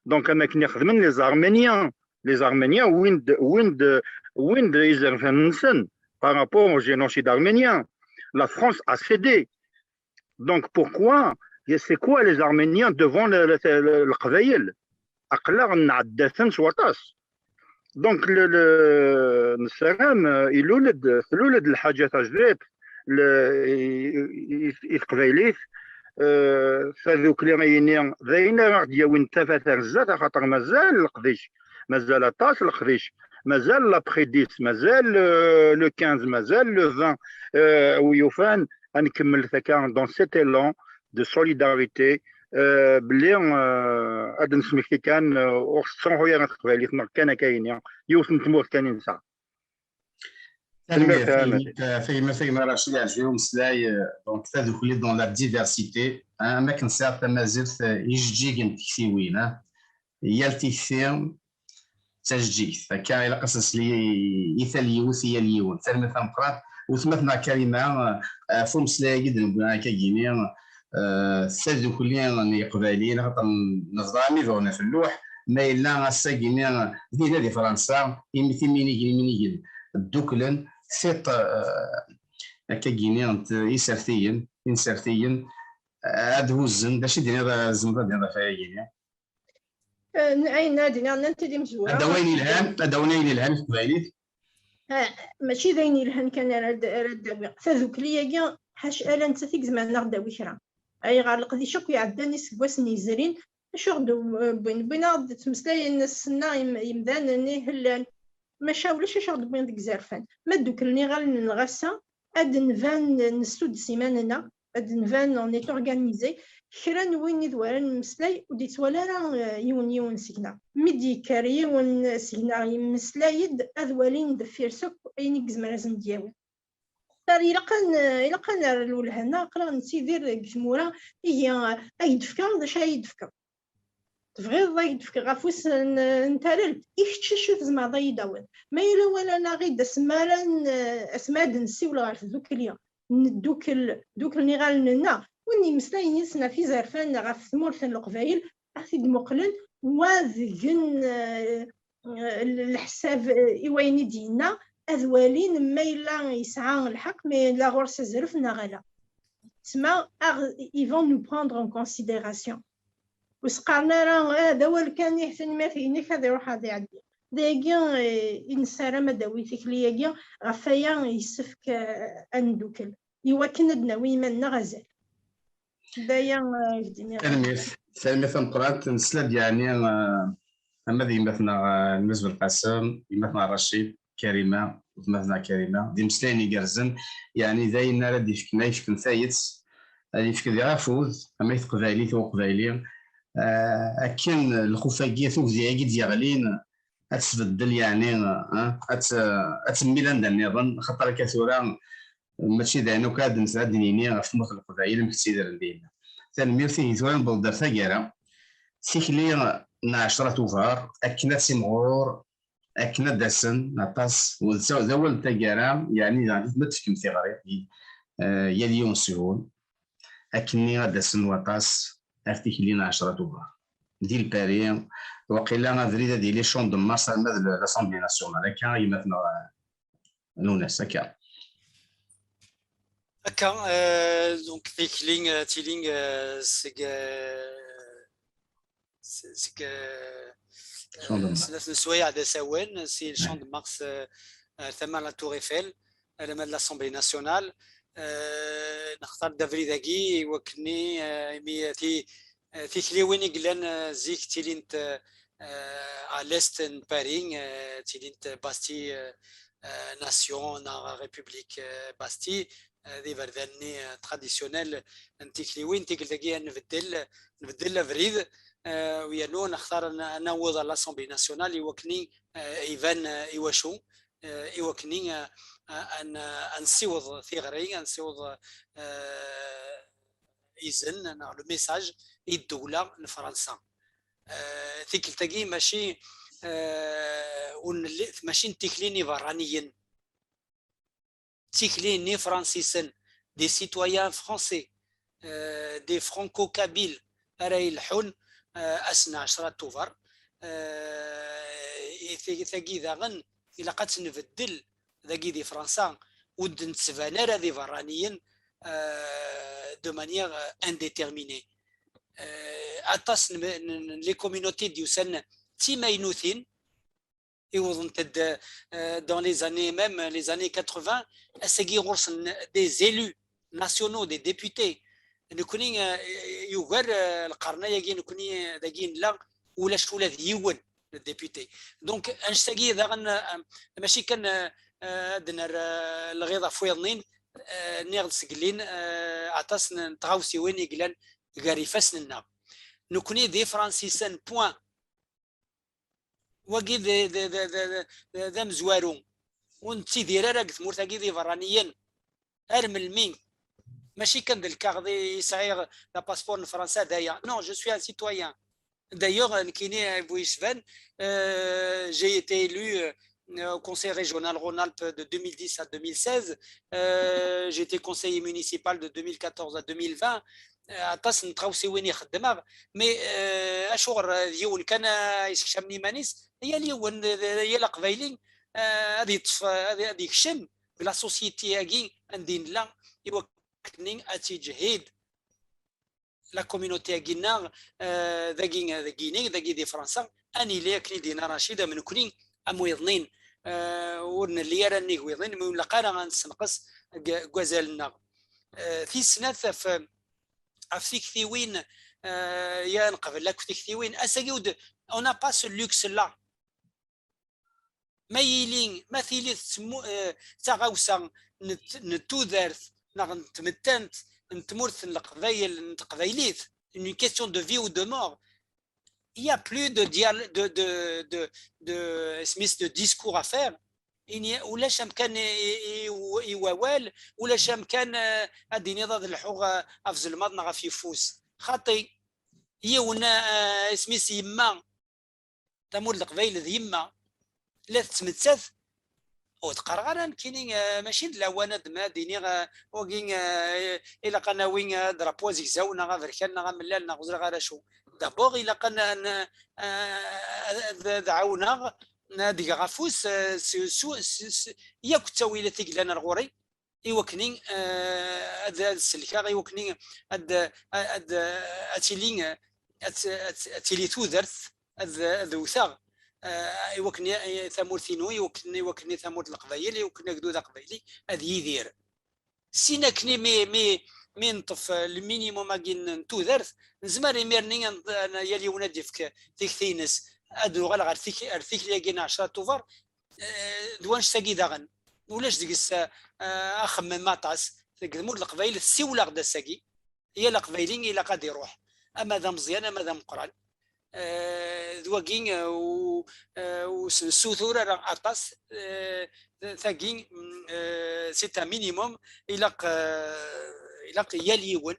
Donc, am akken i xedmen les Arméniens. Les Arméniens, win d, win d, win d izerfan-nsen par rapport au génocide arménien. La France a cédé. Donc, pourquoi, c'est quoi les Arméniens devant le, le, le, leqbayel? Aql-aɣ nɛedda-ten s waṭas. Donc, le, le, nessaram, euh, ilul-d, tlul-d lḥaǧa tajdidt, le, i, i, i teqbaylit, euh, tadukli, ayini, d ayen ara ɣ-d-yawin tafat ar zdat, axaṭer mazal leqdic, mazal aṭas leqdic, mazal l'après-dix, mazal, euh, le quinze, mazal le vingt, euh, wi yufan, ad nkemmel taka dans cet élan de solidarité, euh, belli, euh, ad nesmekti kan, euh, ur tettruḥu ara teqbaylit-nneɣ kan akka-yini, yiwet n tmurt kan i nesɛa. Tanemmirt, tanemmirt, tanemmirt, tanemmirt a Racid, yeɛjeb-iyi umeslay, euh, donc tadukli dans la diversité, hein, am akken sɛiɣ tamazirt, euh, ijeǧǧigen n tektiwin, hein. Yal tikti d tajeǧǧigt. Akka ilaq ad s-nesli i, i tal yiwet, i yal yiwen. Tanemmirt tameqqrant. Weltma-tneɣ Karima, eh, ɣef umeslay-agi d-newwi akka-gini, eh, tadukli n Yeqbayliyen, axaṭer nebḍa am iduɣen ɣef lluḥ, ma yella ass-agi-ni dinna di Fransa, imi timinigen, iminigen dduklen, tiṭ, eh, akka-gini n t-, isertiyen, insertiyen, eh, ad huzzen, d acu i d-tiniḍ, eh, tzemreḍ ad d-tiniḍ ɣef wayagi-ni? Eh, n-, ayen ara d-iniɣ, nnant-id imezwura. Ad d-awin ayen yelhan, ad d-awin ayen yelhan i teqbaylit. Eh, mačči d ayen yelhan kan ara d-, ara d-awiɣ. Tadukli-agi, ḥaca ala nettat i izemren ad aɣ-d-tawi kra. Ayɣer leqdic akk iɛeddan iseggasen yezrin, acu aɣ-d-wwin? Wwin-aɣ-d ttmeslayen ass-nna im-, imdanen i hellan. Maca ulac acu aɣ-d-wwin deg izerfan. Ma dduklen iɣallen-nneɣ ass-a, ad d-nban nessuddes iman-nneɣ, ad d-nban on est organisé. Kra n win i d wara nemmeslay ur d-yettwali ara, eh, yiwen yiwen seg-neɣ. Mi d-yekker yiwen seg-neɣ yemmeslay-d, ad walin deffir-s akk ayen i yezmer ad sen-d-yawi. Tar ilaq ad n-, ilaq ad nerr lwelha-nneɣ, aql-aɣ nettidir deg tmura, ihi, ad yi-d-tefkeḍ, d acu ara yi-d-tefkeḍ? Tebɣiḍ ad yi-d-fkeɣ afus n, n tallelt? I kečč acu tzemreḍ ad yi-d-tawiḍ? Ma yella wala neɣ-id asmi ara n-, asmi ara d-nessiwel ɣer tdukli, neddukel, duklen iɣallen-nneɣ, win yemmeslayen yid-sen ɣef izerfan, ɣef tmurt n Leqbayel, ad t-id-muqlen, wa deg n, eh, l-, leḥsab, eh, i wayen i d-yenna, ad walin ma yella yesɛa lḥeqq, ma yella ɣur-s azref neɣ ala. Tma, aɣ-, ils vont nous prendre en considération. Ur s-qqaren ara, "Ah, d awal kan, ih, tanemmirt-inek, ad iruḥ, ad iɛeddi." Dagi, eh, i nessaram ad d-tawi tikli-agi, ɣef waya yessefk, eh, ad neddukel, iwakken ad d-nawi iman-nneɣ azal. D aya, eh, i k-d-nniɣ. Tanemmirt, tanemmirt tameqqrant. Nesla-d, yeɛni, eh, ama d yemma-tneɣ, eh, Lmut Belqasem, yemma-tneɣ Racid, Karima, weltma-tneɣ Karima, d imeslayen igerrzen, yeɛni d ayen ara d-ifken, ad ifken tayet, ad ifken diɣ afud, ama i teqbaylit u uqbayli, Eh, akken lxuf-agi, tugdi-agi d-yeɣlin, ad tbeddel, yeɛni, eh, ad t-, ad temmil anda nniḍen, xaṭer akka tura mačči d ayen akk ad nesɛa ad d-nini ɣef tmurt n Leqbayel amek ttidiren dinna. Tanemmirt ihi. Tura newweḍ-d ar taggara, tikli n ɛecra Tubeṛ, akken ad timɣur, akken ad d-asen aṭas, d awal n taggara, yeɛni, yeɛni ma d-tefkem tiɣri, eh, yal yiwen s-ihun, akkenni ad d-asen waṭas ar tikli n ɛecra Tubeṛ. Di Lpari, waqila abrid ad yili Champ de Mars arma d l'Assemblée nationale. Akka, yemma-tneɣ, eh, Lwennas, akka. Akka, eh, donc, tikli, eh, tili, eh, seg, eh, s-, seg, eh, Champ de Mars. Snat n sswayeɛ d asawen, si le Champ de Mars, eh, ar tama la Tour Eiffel, alamma d l'Assemblée nationale. Eh, nextar-d abrid-agi i wakken-nni, eh, imi ti-, eh, tikliwin i yellan, eh, zik ttilint, eh, à l'est n Paris, eh, ttilint Bastille, eh, eh, Nation neɣ République, eh, Bastille, eh, d iberdan-nni, eh, traditionnel n tikliwin. Tikkelt-agi ad nbeddel, nbeddel abrid, eh, u yernu nextar ad n-, ad naweḍ à l'Assemblée nationale i wakken, eh, iban, eh, i wacu, eh, i wakken, eh, ad n-, ad nessiweḍ tiɣri, ad nessiweḍ, eh, izen neɣ le message i ddewla n Fransa. Eh, tikkelt-agi mačči, eh, ur nelli, mačči n tikli n iberraniyen. D tikli n Ifransisen, des citoyens français, eh, des franco-kabyles ara ileḥḥun, eh, ass n ɛecra Tubeṛ. Eh, i tagi, tagi daɣen ilaq ad tt-nbeddel dagi di Fransa, ur d-nettban ara d iberraniyen, eh, de manière, eh, indéterminée. Eh, aṭas n, n, n les communautés d-yusan d timaynutin, iwḍent-d, eh, dans les années, même les années quatre-vingts, ass-agi ɣur-sen des élus nationaux, des députés. Nekni, eh, yugar, eh, lqern-agi, nekni, eh, dagi nella, ulac ula d yiwen député. Donc, annect-agi daɣen, eh, mačči kan, eh, eh, ad d-nerr, eh, lɣiḍ ɣef wiḍnin, eh, nniɣ-d seg llin, eh, aṭas n, n tɣawsiwin i yellan gar ifassen-nneɣ. Nekni d Ifransisen, point. Wagi d, d, d amezwaru. Ur nettidir ara deg tmurt-agi d iberraniyen. Ar melmi? Mačči kan d lkaɣeḍ i sɛiɣ, la passeport n Fransa, d aya. Non, je suis un citoyen. D'ailleurs, nekkini, bu yecban, euh, j'ai été élu, euh, au Conseil régional Rhône-Alpes de deux mille dix à deux mille seize. Euh, j'ai été conseiller municipal de deux mille quatorze à deux mille vingt. Euh, aṭas n tɣawsiwin i xeddmeɣ, mais, euh, acuɣer d yiwen kan, euh, yessekcamen iman-is? Yal yiwen, d, d, yal aqbayli, euh, ad yeṭṭef, euh, ad, ad yekcem deg la société-agi anda i nella, i wakken ad tiǧhid la communauté-agi-nneɣ, euh, dagi, dagini, dagi di Fransa, ad nili akken i d-yenna Racid, am nekni, am wiḍnin, euh, ur nelli ara nnig wiḍnin, mi ur nlaq ara ad nessenqes deg, deg wazal-nneɣ. Euh, tis snat ɣef, ɣef tiktiwin, euh, ya nqebel akk tiktiwin, ass-agi ur d-, on n'a pas ce luxe-là. Ma yili, ma tili tettmu-, eh, d taɣawsa n t-, n tudert neɣ n tmettant n tmurt n Leqbayel, n teqbaylit, une question de vie ou de mort, il y a plus de dial-, de, de, de, de, isem-is, de discours à faire. Ini, ulac amkan i, i, i, i wawal, ulac amkan, eh, ad d-tiniḍ ad lḥuɣ, eh, ɣef zelmaḍ neɣ ɣef yeffus. Xaṭi, yiwen, eh, isem-is yemma, tamurt n Leqbayel d yemma, la tettmettat, ur d-qqareɣ ara nekkini, eh, mačči d lawan ad ma d-iniɣ, eh, wagi, eh, ilaq ad nawi, eh, drapeau azegzaw neɣ aberkan neɣ amellal neɣ ur ẓriɣ ara acu. D'abord, ilaq ad n-, ad n-, eh, ad, ad ɛawneɣ, ad geɣ afus, eh, s, s, s, s, yakk ttawilat i yellan ar ɣur-i, i wakken, eh, ad, ad sellkeɣ, i wakken ad, ad, ad tili, eh, ad, ad, ad tili tudert, ad, ad wteɣ, eh, i wakken i, i tamurt-inu, i wakken, i wakken i tamurt n Leqbayel, i wakken agdud aqbayli ad yidir. Sin akken mi, mi, mi neṭṭef, eh, le minimum-agi n, n tudert, nezmer imir-nni ad, ad, yal yiwen ad d-yefk tikti-ines, ad nuɣal ɣer tik-, ar tikli-agi n ɛecra Tubeṛ, eh, d wanect-agi daɣen. Ulac deg-s, eh, axemmem aṭas. Deg tmurt n Leqbayel, ssiwleɣ-d ass-agi. Yal aqbayli ilaq ad iruḥ. ama d ameẓyan ama d ameqqran. Eh, d wagi, eh, u- eh, ur s-nessutur ara aṭas. Eh, tagi, mm, eh, c'est un minimum. Ilaq, eh, ilaq yal yiwen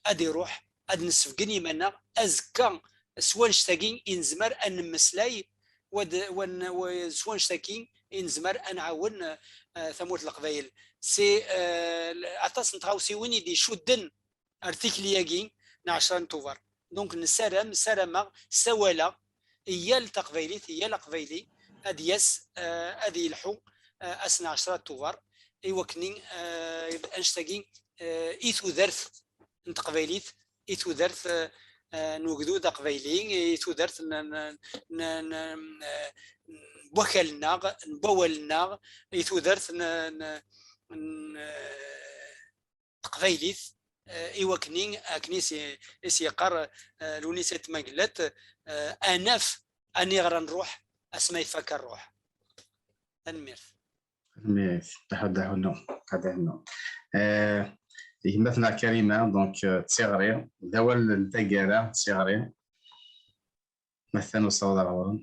ad iruḥ, ad nessebgen iman-nneɣ. Azekka, s wannect-agi i nezmer ad nemmeslay, wad- wan- wa- s wannect-agi i nezmer ad nɛawen, eh, tamurt n Leqbayel. C'est, eh, aṭas n tɣawsiwin i d-icudden ar tikli-agi n ɛecra n Tubeṛ. Donc nessaram, ssarameɣ, ssawaleɣ i yal taqbaylit, i yal aqbayli ad yas, eh, ad yelḥu, eh, ass n ɛecra n Tubeṛ, i wakken, eh, annect-agi, eh, i tudert n teqbaylit, i tudert, eh, eh, n ugdud aqbayli, i tudert n, n, n, n, eh, n wakal-nneɣ, n wawal-nneɣ, i tudert n, n, n, eh, teqbaylit, eh, i wakken, akken i s-, i s-yeqqar, eh, Lewnis Ayt Mengellat, eh, ad naf aniɣer ad nruḥ asmi ad ifak rruḥ. Tanemmirt. Tanemmirt. Ḥedd ḥunnu. Ḥedd ḥunnu. Eh, gma-tneɣ Karima, donc, eh, d tiɣri, d awal n taggara, d tiɣri. Ma ttan usawaḍ ar ɣur-m.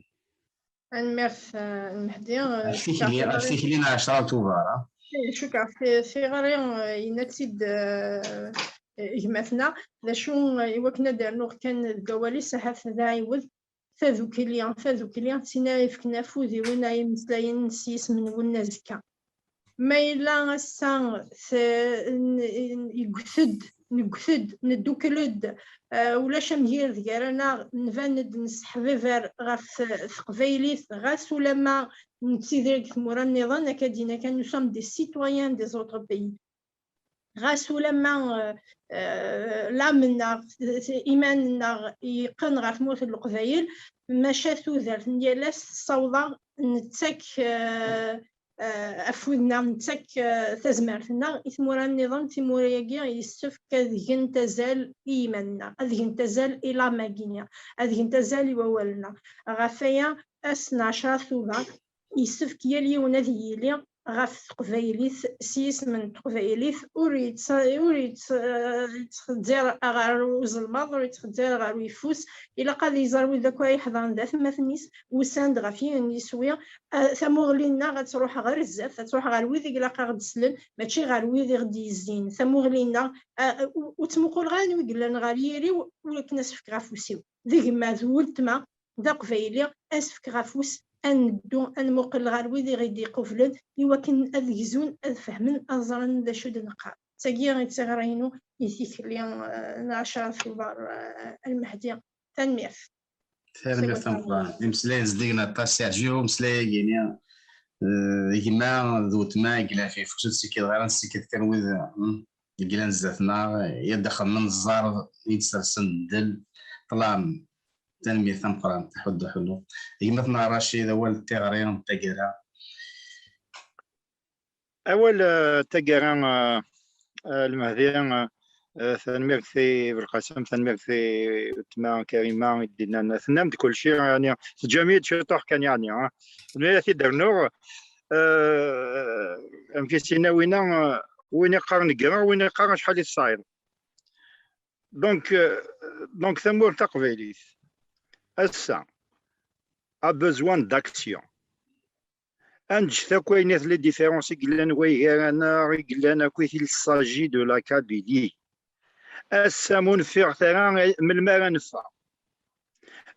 Tanemmirt, eh, Mehdi. Eh, Ar tikli, ar tikli n ɛecra n Tubeṛ, ah. Eh, cukkeɣ ti- tiɣri, eh, yenna-tt-id, eh, gma-tneɣ. D acu, eh, i wakken ad d-rnuɣ kan deg wawal-is, ahat d aɛiwed, tadukli, tadukli, d tin ara yefken afud i win ara yemmeslayen s yisem-nwen azekka. Ma yella ass-a t- n- n- yegget-d, negget-d, neddukel-d, eh, ulac amgired gar-aneɣ, nban-d, nesseḥbiber ɣef teqbaylit, ɣas ulamma nettidir deg tmura nniḍen, akka d-yenna kan, nous sommes des citoyens des autres pays. Ɣas ulamma, eh, eh, l'âme-nneɣ, iman-nneɣ yeqqen ɣer tmurt n Leqbayel, maca tudert n yal ass tessaweḍ-aɣ, nettak, eh, eh, afud-nneɣ, nettak, eh, tazmert-nneɣ i tmura nniḍen. Timura-agi yessefk ad gent azal i yiman-nneɣ, ad gent azal i l'âme-agi-nni, ad gent azal i wawal-nneɣ. Ɣef waya, ass n ɛecra Tubeṛ, yessefk yal yiwen ad yili ɣef teqbaylit, s yisem n teqbaylit, ur yett- ur yett- yettxezzir ɣer uzelmaḍ, ur yettxezzir ɣer uyeffus. Ilaq ad iẓer wid akk ara iḥeḍren d atmaten-is, usan-d ɣef yiwen n yiswi. Eh, tamuɣli-nneɣ ad truḥ ɣer zdat, ad truḥ ɣer wid i ilaq ad ɣ-d-slen, mačči ɣer wid i ɣ-d-yezzin. Tamuɣli-nneɣ, eh, ur ur ttmuquleɣ ara anwa i yellan ɣer yiri-w, ur akken ad s-fkeɣ afus-iw. D gma, d weltma, d aqbayli, ad s-fkeɣ afus, ad neddu, ad nmuqel ɣer wid i ɣ-d-iqublen, i wakken ad gzun, ad fehmen, ad ẓren d acu d-neqqar. D tagi i d tiɣri-inu i tikli, eh, n ɛecra Tubeṛ, eh, a Lmehdi. Tanemmirt. Tanemmirt tameqqrant. Imeslayen zeddigen aṭas, yeɛjeb-iyi umeslay-agi-ni. Eh, gma d weltma i yellan ɣef yeffus, ur ttekkiḍ ara, nessekked kan wid, hmm, i yellan zdat-neɣ, yaddaxel n unẓar i d-sersen ddel, ṭṭlam. Tanemmirt tameqqrant, ḥuddu ḥunnu. Gma-tneɣ Racid, awal n tiɣri n taggara. Awal, eh, taggara, eh, eh, Lmehdi, eh, eh, tanemmirt i Belqasem, tanemmirt i weltma Karima i d-yennan, tennam-d kulci, yani, teǧǧam-iyi-d ciṭuḥ kan, yani, ah. Melmi ara t-id-rnuɣ, eh, amek i s-yenna winna, eh, win iqqaren ggreɣ, win iqqaren acḥal i tesɛiḍ. Donc, eh, donc tamurt taqbaylit ass-a a besoin d'action. Ad neǧǧet akk ayen i les différences i yellan way gar-aneɣ, i yellan akkit, il s'agit de la Kabylie. Ass-a ma ur nfiɣet ara, melmi ara neffeɣ?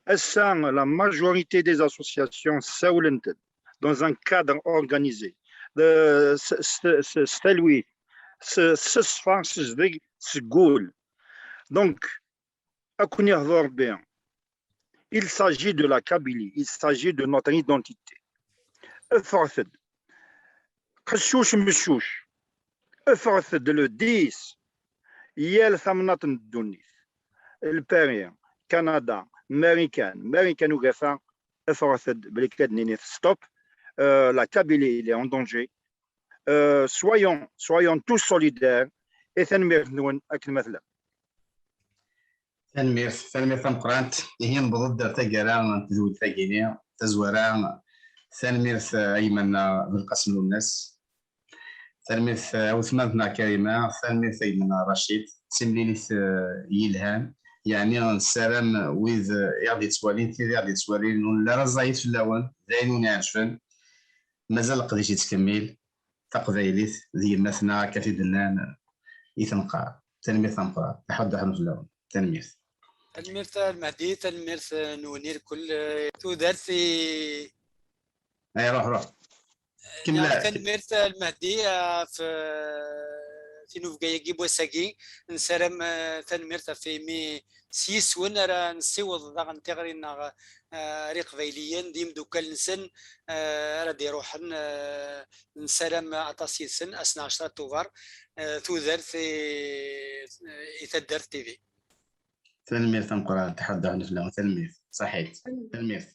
Ass-a, la majorité des associations ssawlent-d dans un cadre organisé, de, s, s, s, s talwit, s, s ṣṣfa, s zzedg, s wul. Donc, ad ken-ihḍu Rebbi. Il s'agit de la Kabylie, il s'agit de notre identité. Ffɣet-d. Qeccuc meccuc. Ffɣet-d le dix, yal tamnaḍt n ddunit. Le Paris, Canada, Marikan, Marikan ugafa, ffɣet-d, belli ad d-ninit stop. Euh, la Kabylie, il est en danger. Euh, soyons, soyons tous solidaires. Et tanemmirt-nwen akken ma tellam. Tanemmirt, tanemmirt tameqqrant. Ihi newweḍ-d ar taggara n tedwilt-agi-ni tazwara. Tanemmirt, eh, a gma-nneɣ Belqasem Lwennas. Tanemmirt, eh, a weltma-tneɣ Karima. Tanemmirt a gma-nneɣ Racid. D timlilit, eh, yelhan. Yeɛni nessaram wid i ɣ-d-yettwalin, tid i ɣ-d-yettwalin, ur nelli ara ẓẓayit fell-awen, d ayen ur nɛerfen. Mazal leqdic yettkemmil, taqbaylit d yemma-tneɣ akka t-id-nnan i tenqar. Tanemmirt tameqqrant, aḥuddu ḥnu fell-awen. Tanemmirt. Tanemmirt a Lmehdi, tanemmirt, eh, nwen irkel, eh, tudert i Ay, ruḥ, ruḥ. Kemmel. Neɣ tanemmirt a Lmehdi, eh, ɣef, eh, tinubga-agi n wass-agi. Nessaram, eh, tanemmirt ɣef imi s yis-wen ara nessiweḍ daɣen tiɣri-nneɣ, eh, ar Iqbayliyen d yimeddukal-nsen, eh, ara d-iruḥen, eh, nessaram aṭas yid-sen, ass n ɛecra Tubeṛ, eh, tudert i, i Taddart T V. Tanemmirt tameqqrant, ḥuddu ḥnu fell-awen, tanemmirt. Ṣaḥit. Tanemmirt.